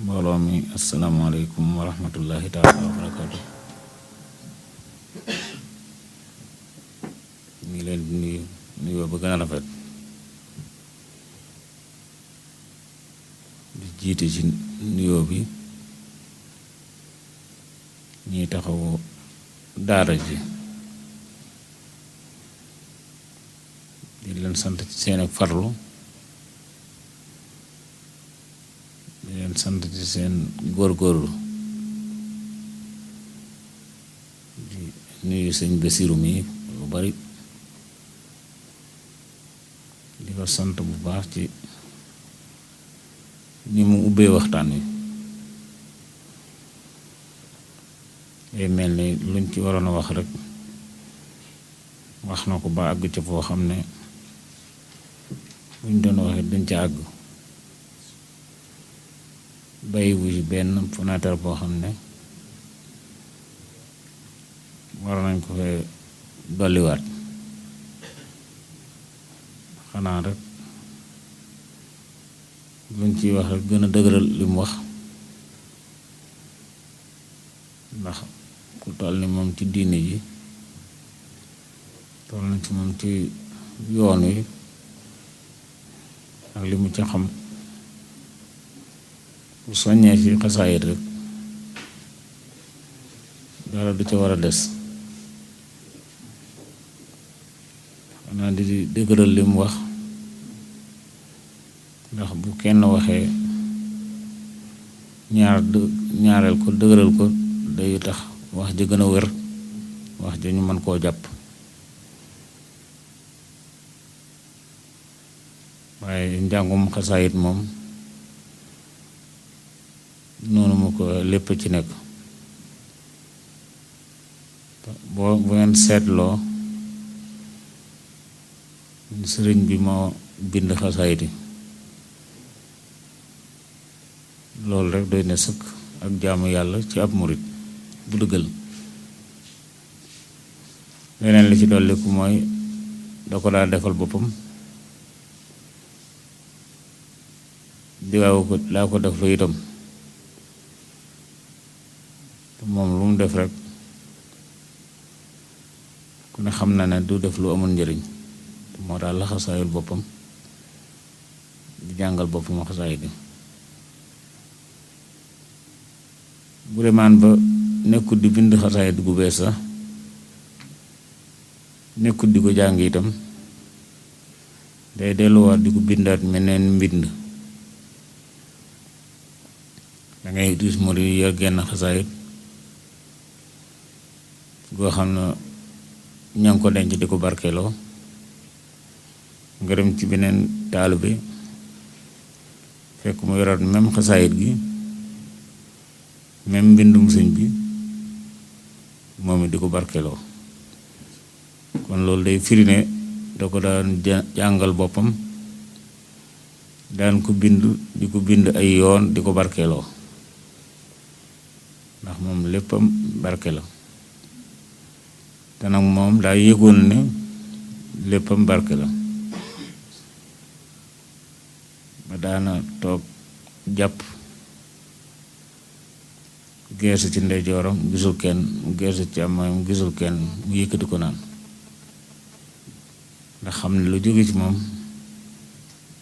B: mbooloo mi asalaamaaleykum wa rahmatullahi taala wa barakaatu ñu ngi leen di nuyoo ba gën a rafet di jiite ci nuyoo bi ñuy taxawu daara ji di leen sant ci seen ak farlu di leen sant ci seen góorgóorlu di nuyu sëñ Basiru mi lu bari di ko sant bu baax ci ni mu ubbee waxtaan wi day mel ni luñ ci waroon a wax rek wax na ko ba àgg ci foo xam ne buñ doon waxee duñ ca àgg bàyyiwu ci benn fenêtre boo xam ne war nañ ko fee dolliwaat xanaa rek luñ ciy wax rek gën a dëgëral li mu wax ndax ku toll ni moom ci diine ji toll na ci moom ci yoon wi ak li mu ci xam bu soññee ci xasaayit rek dara du ca war a des xanaa di dëgëral li mu wax ndax bu kenn waxee ñaareel ko dëgëral ko day tax wax ja gën a wér wax ja ñu mën koo jàpp waaye njàngum xasaayit moom noonu mu ko lépp ci nekk bu ngeen seetloo sëriñ bi moo bind xasaayit yi loolu rek doy na sëkk ak jaamu yàlla ci ab murit bu dëggal leneen li ci dolliku mooy da ko daa defal boppam diwaawu ko laa ko def lu itam te moom lu mu def rek ku ne xam na ne du def lu amul njëriñ te moo daal la xasaayul boppam di jàngal boppam xasaayit yi bu demaan ba nekkut di bind xasaayit gu bees sax nekkut di ko jàng itam day delluwaat di ko bindaat meneen mbind dangay gis mu di yor genn xasaayit goo xam ne ña ngi ko denc di ko barkeeloo nga dem ci beneen taalu bi fekk mu yoraat même xasaayit gi même mbindum sëñ bi moom it di ko barkeeloo kon loolu day firi ne da ko daan jàngal boppam daan ko bind di ko bind ay yoon di ko barkeeloo ndax moom léppam barke la te nag moom daa yëgoon ne léppam barke la ba daana toog jàpp geesu ci ndeyjooram gisul kenn mu geesu ci càmmoñam gisul kenn mu yëkkati ko naan ndax xam ne lu jóge ci moom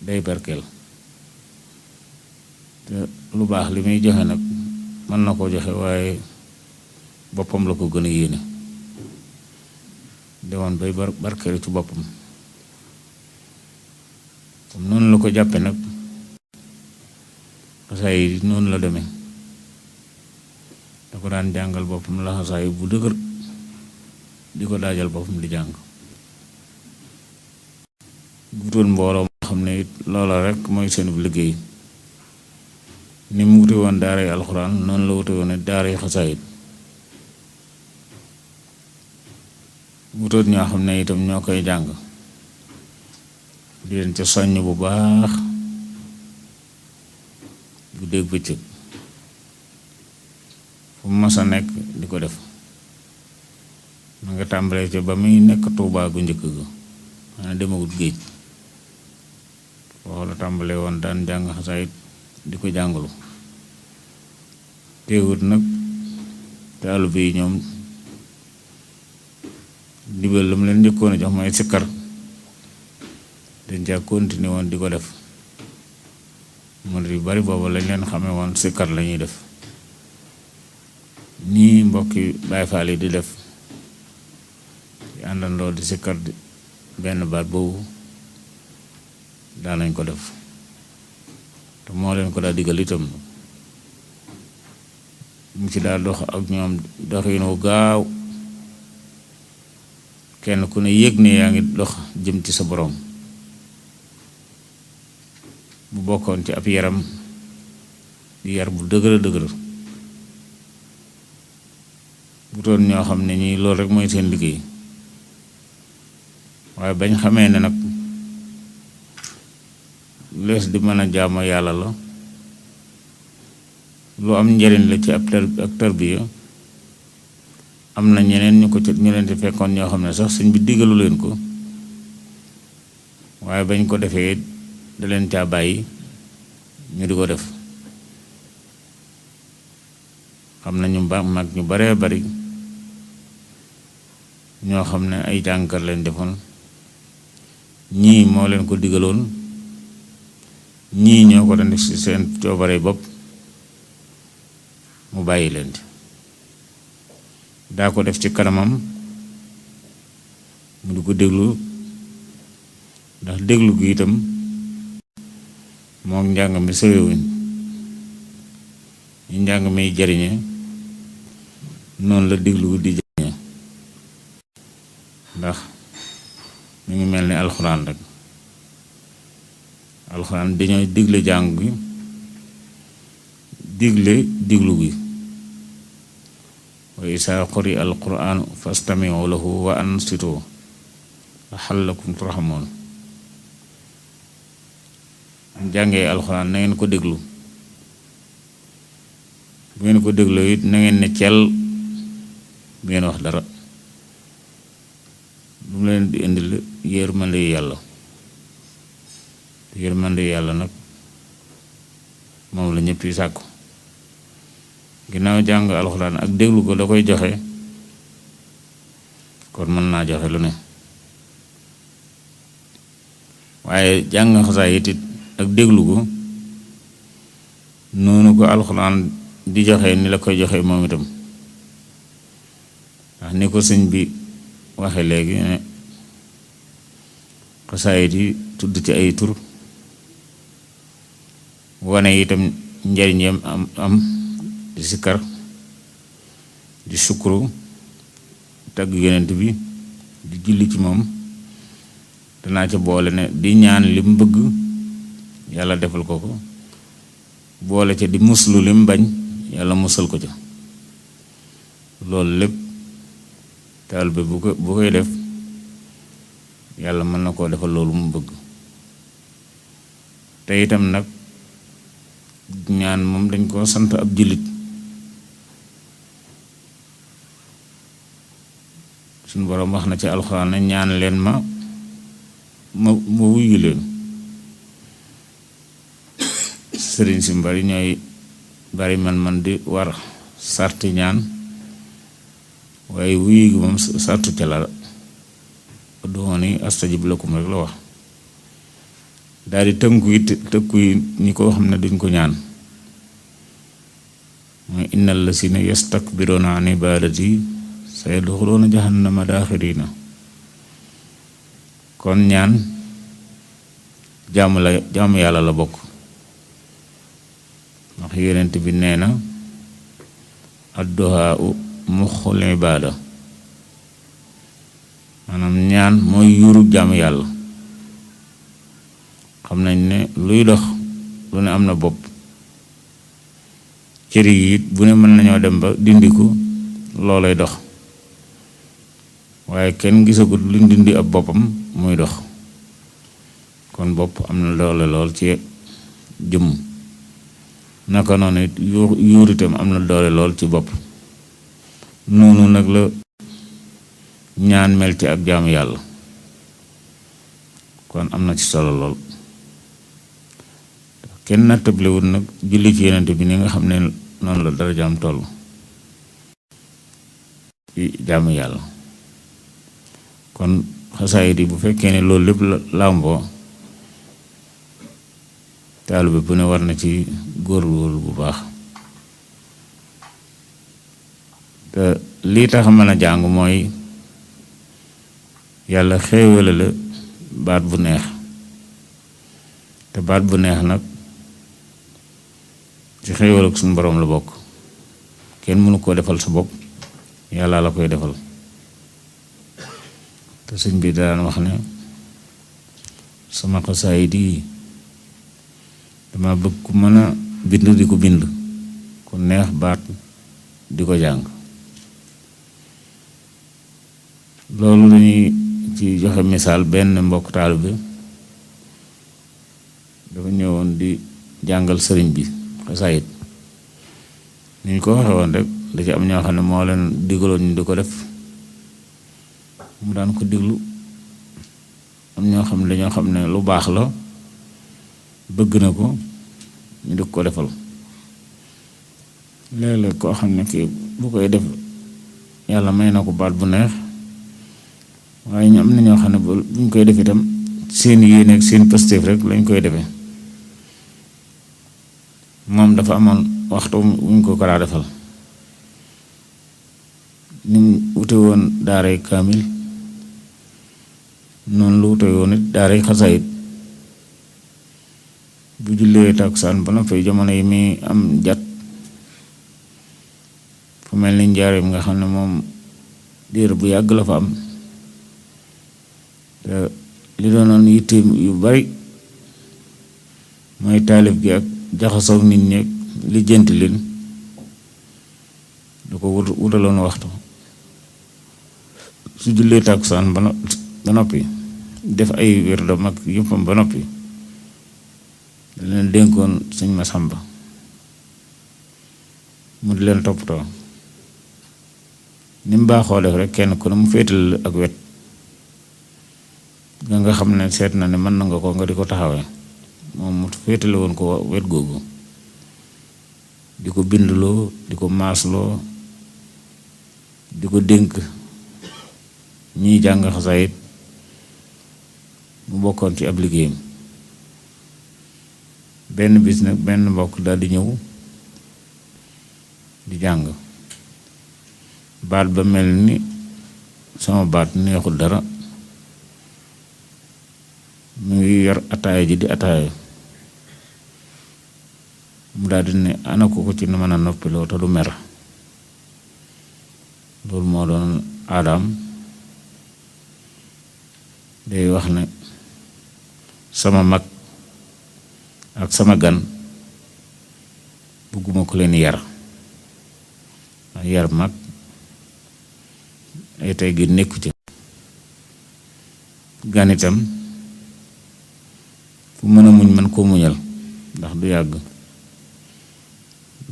B: day barkeel te lu baax li muy joxe nag mën na koo joxe waaye boppam la ko gën a yéene demoon bay barkeelu ci boppam comme noonu la ko jàppe nag xasaay yi noonu la demee da ko daan jàngal boppam la xasaay bu dëgër di ko daajal boppam di jàng gutoon mbooloo moo xam ne it loola rek mooy seen liggéey ni mu wute woon daaray alxuraan noonu la wute woon daaray xasaayit wutoot ñoo xam ne itam ñoo koy jàng di leen ca soññ bu baax bu dégg bëccëg fu mu mës a nekk di ko def ma nga tàmbalee ca ba muy nekk Tuubaa gu njëkk ga xanaa demagut géej foofu la tàmbalee woon daan jàng xasaayit di ko jàngalu teewut nag taalibe yi ñoom ndigal la mu leen njëkkoon a jox mooy sikkar dañ caa continuer woon di ko def murid yu bari boobu lañ leen xamee woon sikkar la ñuy def nii mbokki Baay Faal yi di def di àndandoo di sikkar benn baat boobu daanañ ko def te moo leen ko daa digal itam mu ci daa dox ak ñoom doxin wu gaaw kenn ku ne yëg ne yaa ngi dox jëm ci sa boroom bu bokkoon ci ab yaram di yar bu dëgër dëgër bu doon ñoo xam ne ñii loolu rek mooy seen liggéey waaye bañ xamee ne nag lees di mën a jaamu yàlla la lu am njariñ la ci ak tarbiya am na ñeneen ñu leen ci fekkoon ñoo xam ne sax sëñ bi digalu leen ko waaye bañ ko defee da leen caa bàyyi ñu di ko def xam na ñu mag ñu baree bari ñoo xam ne ay jàngkat leen defoon ñii moo leen ko digaloon ñii ñoo ko doon def ci seen coobare bopp mu bàyyi leen ci daa ko def ci kanamam mu di ko déglu ndax déglu gi itam moom njàng mi soriwuñ ñu njàng mi jariñe noonu la déglu di jariñe ndax mu ngi mel ni alxuraan rek alxuraan dañooy digle jàng gi digle diglu gi wa isaa quri alquraan fastami'u lahu wa ansitu la'allakum turhamuun jàngee alxuraan na ngeen ko déglu bu ngeen ko déglu it na ngeen ne cel bu ngeen wax dara lu mu leen di indil yërmande yàlla yërmande yàlla nag moom la ñëpp yi sàkku ginnaaw jàng alxuraan ak déglu ko da koy joxe kon mën naa joxe lu ne waaye jàng xasaayit it ak déglu ko noonu ko alxuraan di joxe ni la koy joxe moom itam ndax ni ko sëñ bi waxe léegi ne xasaayit yi tudd ci ay tur wane itam njariñ yam am di sikkar di sukuru tagg yonent bi di julli ci moom danaa ca boole ne di ñaan lim bëgg yàlla defal ko ko boole ca di muslu lim bañ yàlla musal ko ca loolu lépp taalibe bu koy def yàlla mën na koo defal loolu mu bëgg te itam nag ñaan moom dañ koo sant ab jullit suñu boroom wax na ci alxuraan ne ñaan leen ma wuyu leen sëriñ si bari ñooy bari man di war sarti ñaan waaye wuyu gi moom sartu ca la ud'uuni astajib lakum rek la wax daal di tënku yi ñi ko xam ne duñ ko ñaan mooy innal lazina yastakbiruuna an ibaadati sayadxuluuna jahannama daaxiriina kon ñaan jaamu yàlla la bokk ndax yonent bi nee na adduhaa muxul ibaada maanaam ñaan mooy yuuru jaamu yàlla xam nañ ne luy dox lu ne am na bopp cër yi it bu ne mën nañoo dem ba dindi ko loolay dox waaye kenn gisagut luñ dindi ab boppam muy dox kon bopp am na doole lool ci jëmm naka noonu it yuur itam am na doole lool ci bopp noonu nag la ñaan mel ci ak jaamu yàlla kon am na ci solo lool kenn nattablewul nag julli ci yonent bi ni nga xam ne noonu la dara jaam toll ci jaamu yàlla kon xasaayid yi bu fekkee ne loolu lépp la làmboo taalibe bu ne war na ci góorgóorlu bu baax te lii tax mën a jàng mooy yàlla xéewale la baat bu neex te baat bu neex nag ci xéewal ak suñu boroom la bokk kenn mënu koo defal sa bopp yàlla la koy defal te sëñ bi daan wax ne sama xasaayid yi dama bëgg ku mën a bind di ko bind ku neex baat di ko jàng loolu dañuy ci joxe misaal benn mbokk taalibe bi dafa ñëwoon di jàngal sëriñ bi xasaayid ni ñu ko waxe woon rek da ci am ñoo xam ne moo leen digaloon ñu di ko def mu daan ko diglu am ñoo xam ne dañoo xam ne lu baax la bëgg na ko ñu di ko defal léeg-léeg koo xam ne kii bu koy def yàlla may na ko baat bu neex waaye ñu am na ñoo xam ne buñ koy def itam seen yéene ak seen positif rek lañ koy defee moom dafa amoon waxtu wuñ ko daa defal ni mu wute woon daaray kaamil noonu lu wute woon it daaray xasaayid bu jullee takkusaan ba noppi jamono yi mi am jat fu mel ni njaareem nga xam ne moom diir bu yàgg la fa am te li doonoon yitte yu bari mooy taalif gi ak jaxasoog nit ñi lijjanti leen du ko wutaloon waxtu su jullee takkusaan ba noppi def ay wérdam ak yëppam ba noppi da leen dénkoon sëñ Masamba mu di leen toppatoo ni mu baaxoo def rek kenn ku ne mu féetal ak wet nga xam ne seet na ne mën na nga ko nga di ko taxawee moom mu féetale woon ko wet googu di ko bindloo di ko maasloo di ko dénk ñiy jàng xasaayid mu bokkoon ci ab liggéeyam benn bis nag benn mbokk daal di ñëw di jàng baat ba mel ni sama baat neexul dara mu ngi yor ataaya ji di ataaya mu daal di ne ana ko ci nu mën a noppiloo te du mer loolu moo doon aadaam day wax ne sama mag ak sama gan bëgguma ko leen yar yar mag ay tey gi nekku ci gan itam fu mën a muñ man koo muñal ndax du yàgg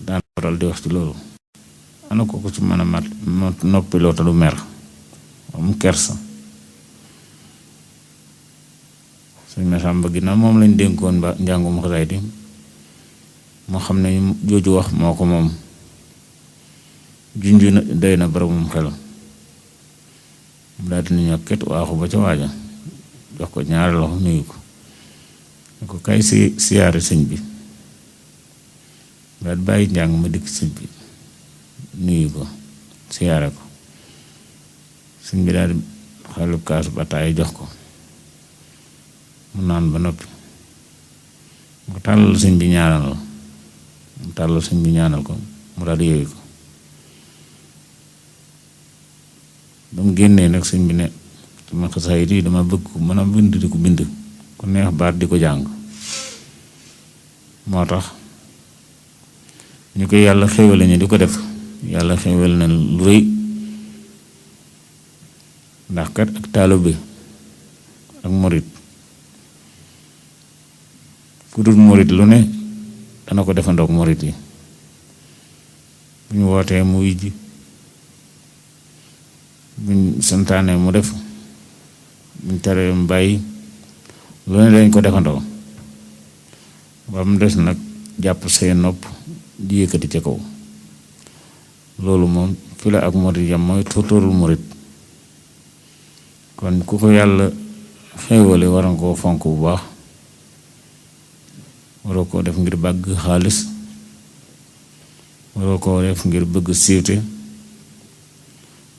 B: daan waral di wax ci loolu ana ko ci mën a mat noppiloo te du mer am kersa sëñ Masamba ginnaaw moom lañ dénkoon ba njàngum xasaayid yi moo xam ne jooju wax moo ko moom junju na doy na boromum xel mu daal di ñokket waaxu ba ca waaja jox ko ñaari loxo nuyu ko ne ko kay siyaare sëñ bi daal bàyyi njàng ma dikk sëñ bi nuyu ko siyaare ko sëñ bi daal di xalub kaasu bataay jox ko mu naan ba noppi mu tàllal sëñ bi ñaanal mu tàllal sëñ bi ñaanal ko mu daal di yooyu ko ba mu génnee nag sëñ bi ne sama xasaayid yi dama bëgg ko mën a bind di ko bind ku neex baat di ko jàng moo tax ñu ko yàlla xéwale ñu di ko def yàlla xéwal na lu rëy ndax kat ak taalibe bi ak murit ku dul murit lu ne dana ko defandoog murit yi bu ñu wootee mu wujji buñ santaane mu def buñ teree mu bàyyi lu ne dañ ko defandoo ba mu des nag jàpp seen nopp di yëkkati ca kaw loolu moom fi la ak murit yam mooy tóortóorul murit kon ku ko yàlla xéewale war nga koo fonk bu baax waroo koo def ngir bëgg xaalis waroo koo def ngir bëgg siiwte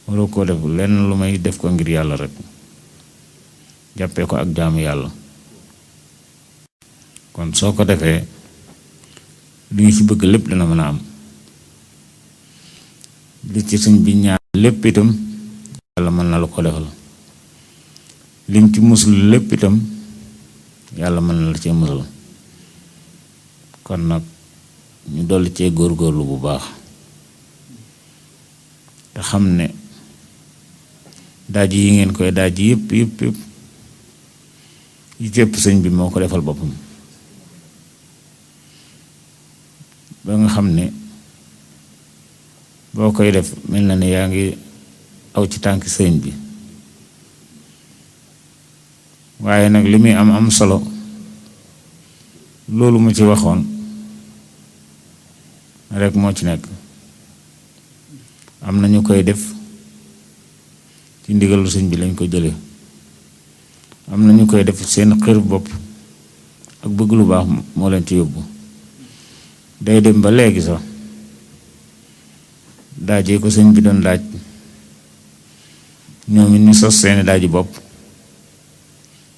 B: waroo koo def lenn lu may def ko ngir yàlla rek jàppee ko ak jaamu yàlla kon soo ko defee li ñu ci bëgg lépp dana mën a am li ci sëñ bi ñaan lépp itam yàlla mën na la ko defal liñ ci musul lépp itam yàlla mën na la cee musal kon nag ñu dolli cee góorgóorlu bu baax te xam ne daaj yi ngeen koy daaj yëpp yi cëpp sëñ bi moo ko defal boppam ba nga xam ne boo koy def mel na ne yaa ngi aw ci tànk sëñ bi waaye nag li muy am solo loolu mu ci waxoon rek moo ci nekk am na ñu koy def ci ndigalu sëñ bi lañ ko jële am na ñu koy def seen xër bopp ak bëgg lu baax moo leen ci yóbbu day dem ba léegi sax daajee ko sëñ bi doon daaj ñoom it ñu sos seeni daaji bopp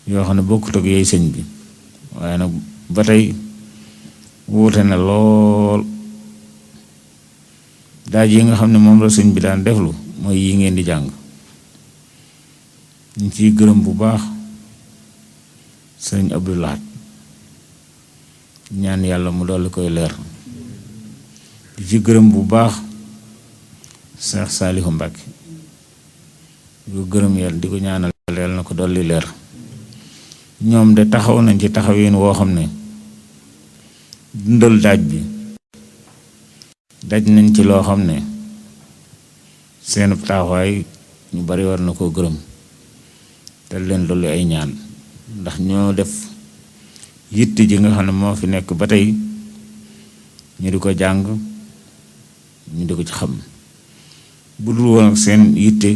B: yoo xam ne bokkut ak yooyu sëñ bi waaye nag ba tey wuute na lool daaj yi nga xam ne moom la sëñ bi daan deflu mooy yi ngeen di jàng ñu ciy gërëm bu baax sëñ Abdou Lahad ñaan yàlla mu dolli koy leer di ci gërëm bu baax Cheikh Saliou Mbacké di ko gërëm yàlla di ko ñaanal yàlla na ko dolli leer ñoom de taxaw nañ ci taxawin woo xam ne dundal daaj bi daj nañ ci loo xam ne seen taxawaay ñu bari war na koo gërëm te leen dolli ay ñaan ndax ñoo def yitte ji nga xam ne moo fi nekk ba tey ñu di ko jàng ñu di ko ci xam bu dul woon ak seen yitte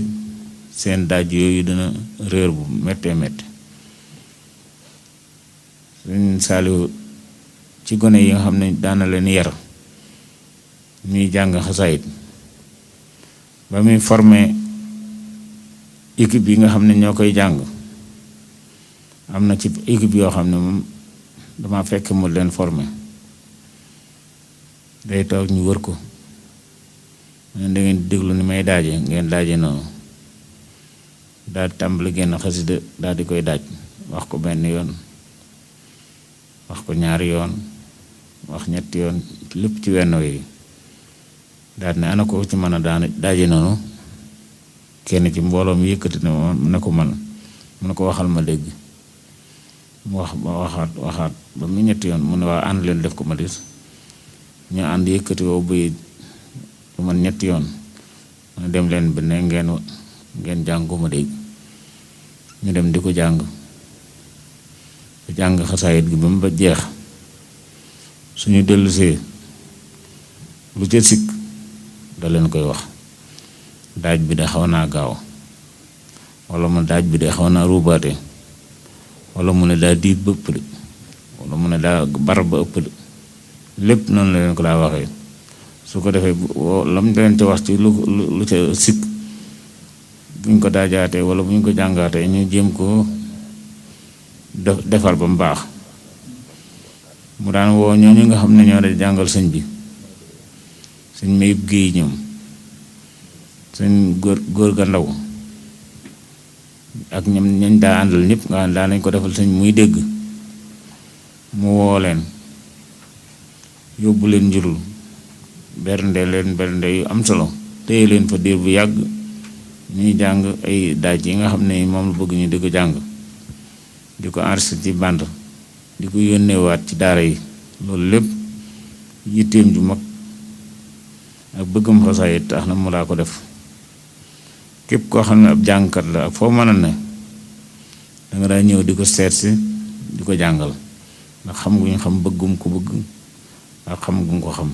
B: seen daaj yooyu dina réer bu méttee métti Sëñ Saaliw ci gone yi nga xam ne daana leen yar ñuy jàng xasaayit ba muy formé équipe yi nga xam ne ñoo koy jàng am na ci équipe yoo xam ne moom dama fekk mu leen formé day toog ñu wër ko da ngeen di déglu ni may daaje ngeen daaje noonu daal di tàmbali génn xasida daal di koy daaj wax ko benn yoon wax ko ñaari yoon wax ñetti yoon lépp ci wenn wi daal ne ana ko ci mën a daan daaje noonu kenn ci mbooloo mi yëkkati na mu ne ko man mu ne ko waxal ma dégg mu wax ba waxaat ba mu ñetti yoon mu ne waa ànd leen def ko ma dis ñu ànd yëkkati woo buy lu man ñetti yoon mu dem leen bi ne ngeen jàng ko ma dégg ñu dem di ko jàng xasaayit gi ba mu ba jeex suñu dellusee lu ca sikk da leen koy wax daaj bi de xaw naa gaaw wala mu daaj bi de xaw naa ruubaate wala mu ne daa diit ba ëpp de wala mu ne daa bar ba ëpp de lépp noonu la leen ko daa waxee su ko defee lam leen ca wax ci lu ca sikk buñ ko daajaatee wala buñ ko jàngaatee ñu jéem ko defar ba mu baax mu daan woo ñooñu nga xam ne ñoo da jàngal sëñ bi sëñ Mayib Géey ñoom sëñ góor ga ndaw ak ñoom ñañ daa àndal ñëpp nga xam daa nañ ko defal sëñ muy dégg mu woo leen yóbbu leen njurul bernde yu am solo téye leen fa diir bu yàgg ñuy jàng ay daaj yi nga xam ne moom la bëgg ñu di ko jàng di ko enregistré ci bande di ko yónneewaat ci daara yi loolu lépp yitteem ju mag ak bëggam xasaayit tax na mu daa ko def képp koo xam ne ab jàngkat la ak foo mën a ne danga daa ñëw di ko seet si di ko jàngal ndax xam guñ xam bëggum ko bëgg ak xam guñ ko xam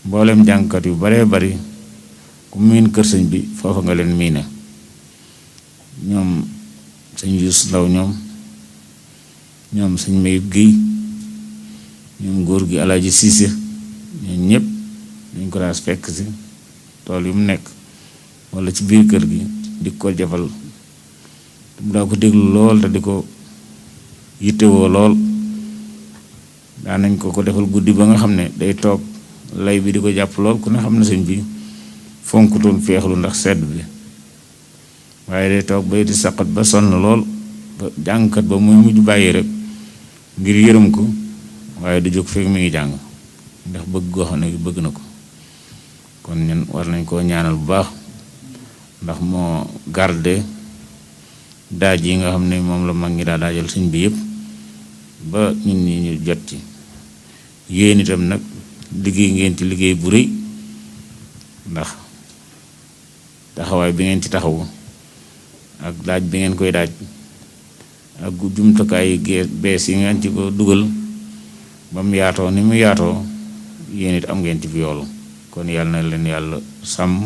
B: mboolem jàngkat yu baree bari ku miin kër sëñ bi foofa nga leen miine ñoom sëñ Yuus Ndaw ñoom sëñ Mayib Géy ñoom góor gi Alaaji Siise ñoom ñëpp dañ ko daa fekk si tool yu mu nekk walla ci biir kër gi di ko jafal mu daa ko déglu lool te di ko yittewoo lool daanañ ko defal guddi ba nga xam ne day toog lay bi di ko jàpp lool ku ne xam ne sëñ bi fonkutoon feexlu ndax sedd bi waaye day toog bay di saqat ba sonn lool ba jàngkat ba muy mujj bàyyi rek ngir yërëm ko waaye du jóg fekk mi ngi jàng ndax bëgg goo xam ne bëgg na ko kon ñun war nañ koo ñaanal bu baax ndax moo garde daaj yi nga xam ne moom la mag ñi daa daajal sëñ bi yëpp ba ñun ñi ñu jot ci yéen itam nag liggéey ngeen ci liggéey bu rëy ndax taxawaay bi ngeen ci taxawu ak daaj bi ngeen koy daaj ak jumtukaay yi bees yi ngeen ci ko dugal ba mu yaatoo ni mu yaatoo yéen it am ngeen ci fi yoolu kon yàlla na leen yàlla sàmm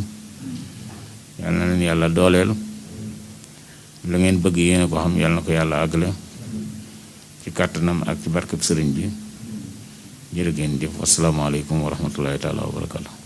B: yàlla na leen yàlla dooleel la ngeen bëgg yéene ko xam yàlla na ko yàlla àggale ci kàttanam ak ci barkeb sëriñ bi jërë ngeen jëf asalaamaaleykum wa rahmatullahi taala wa barakatu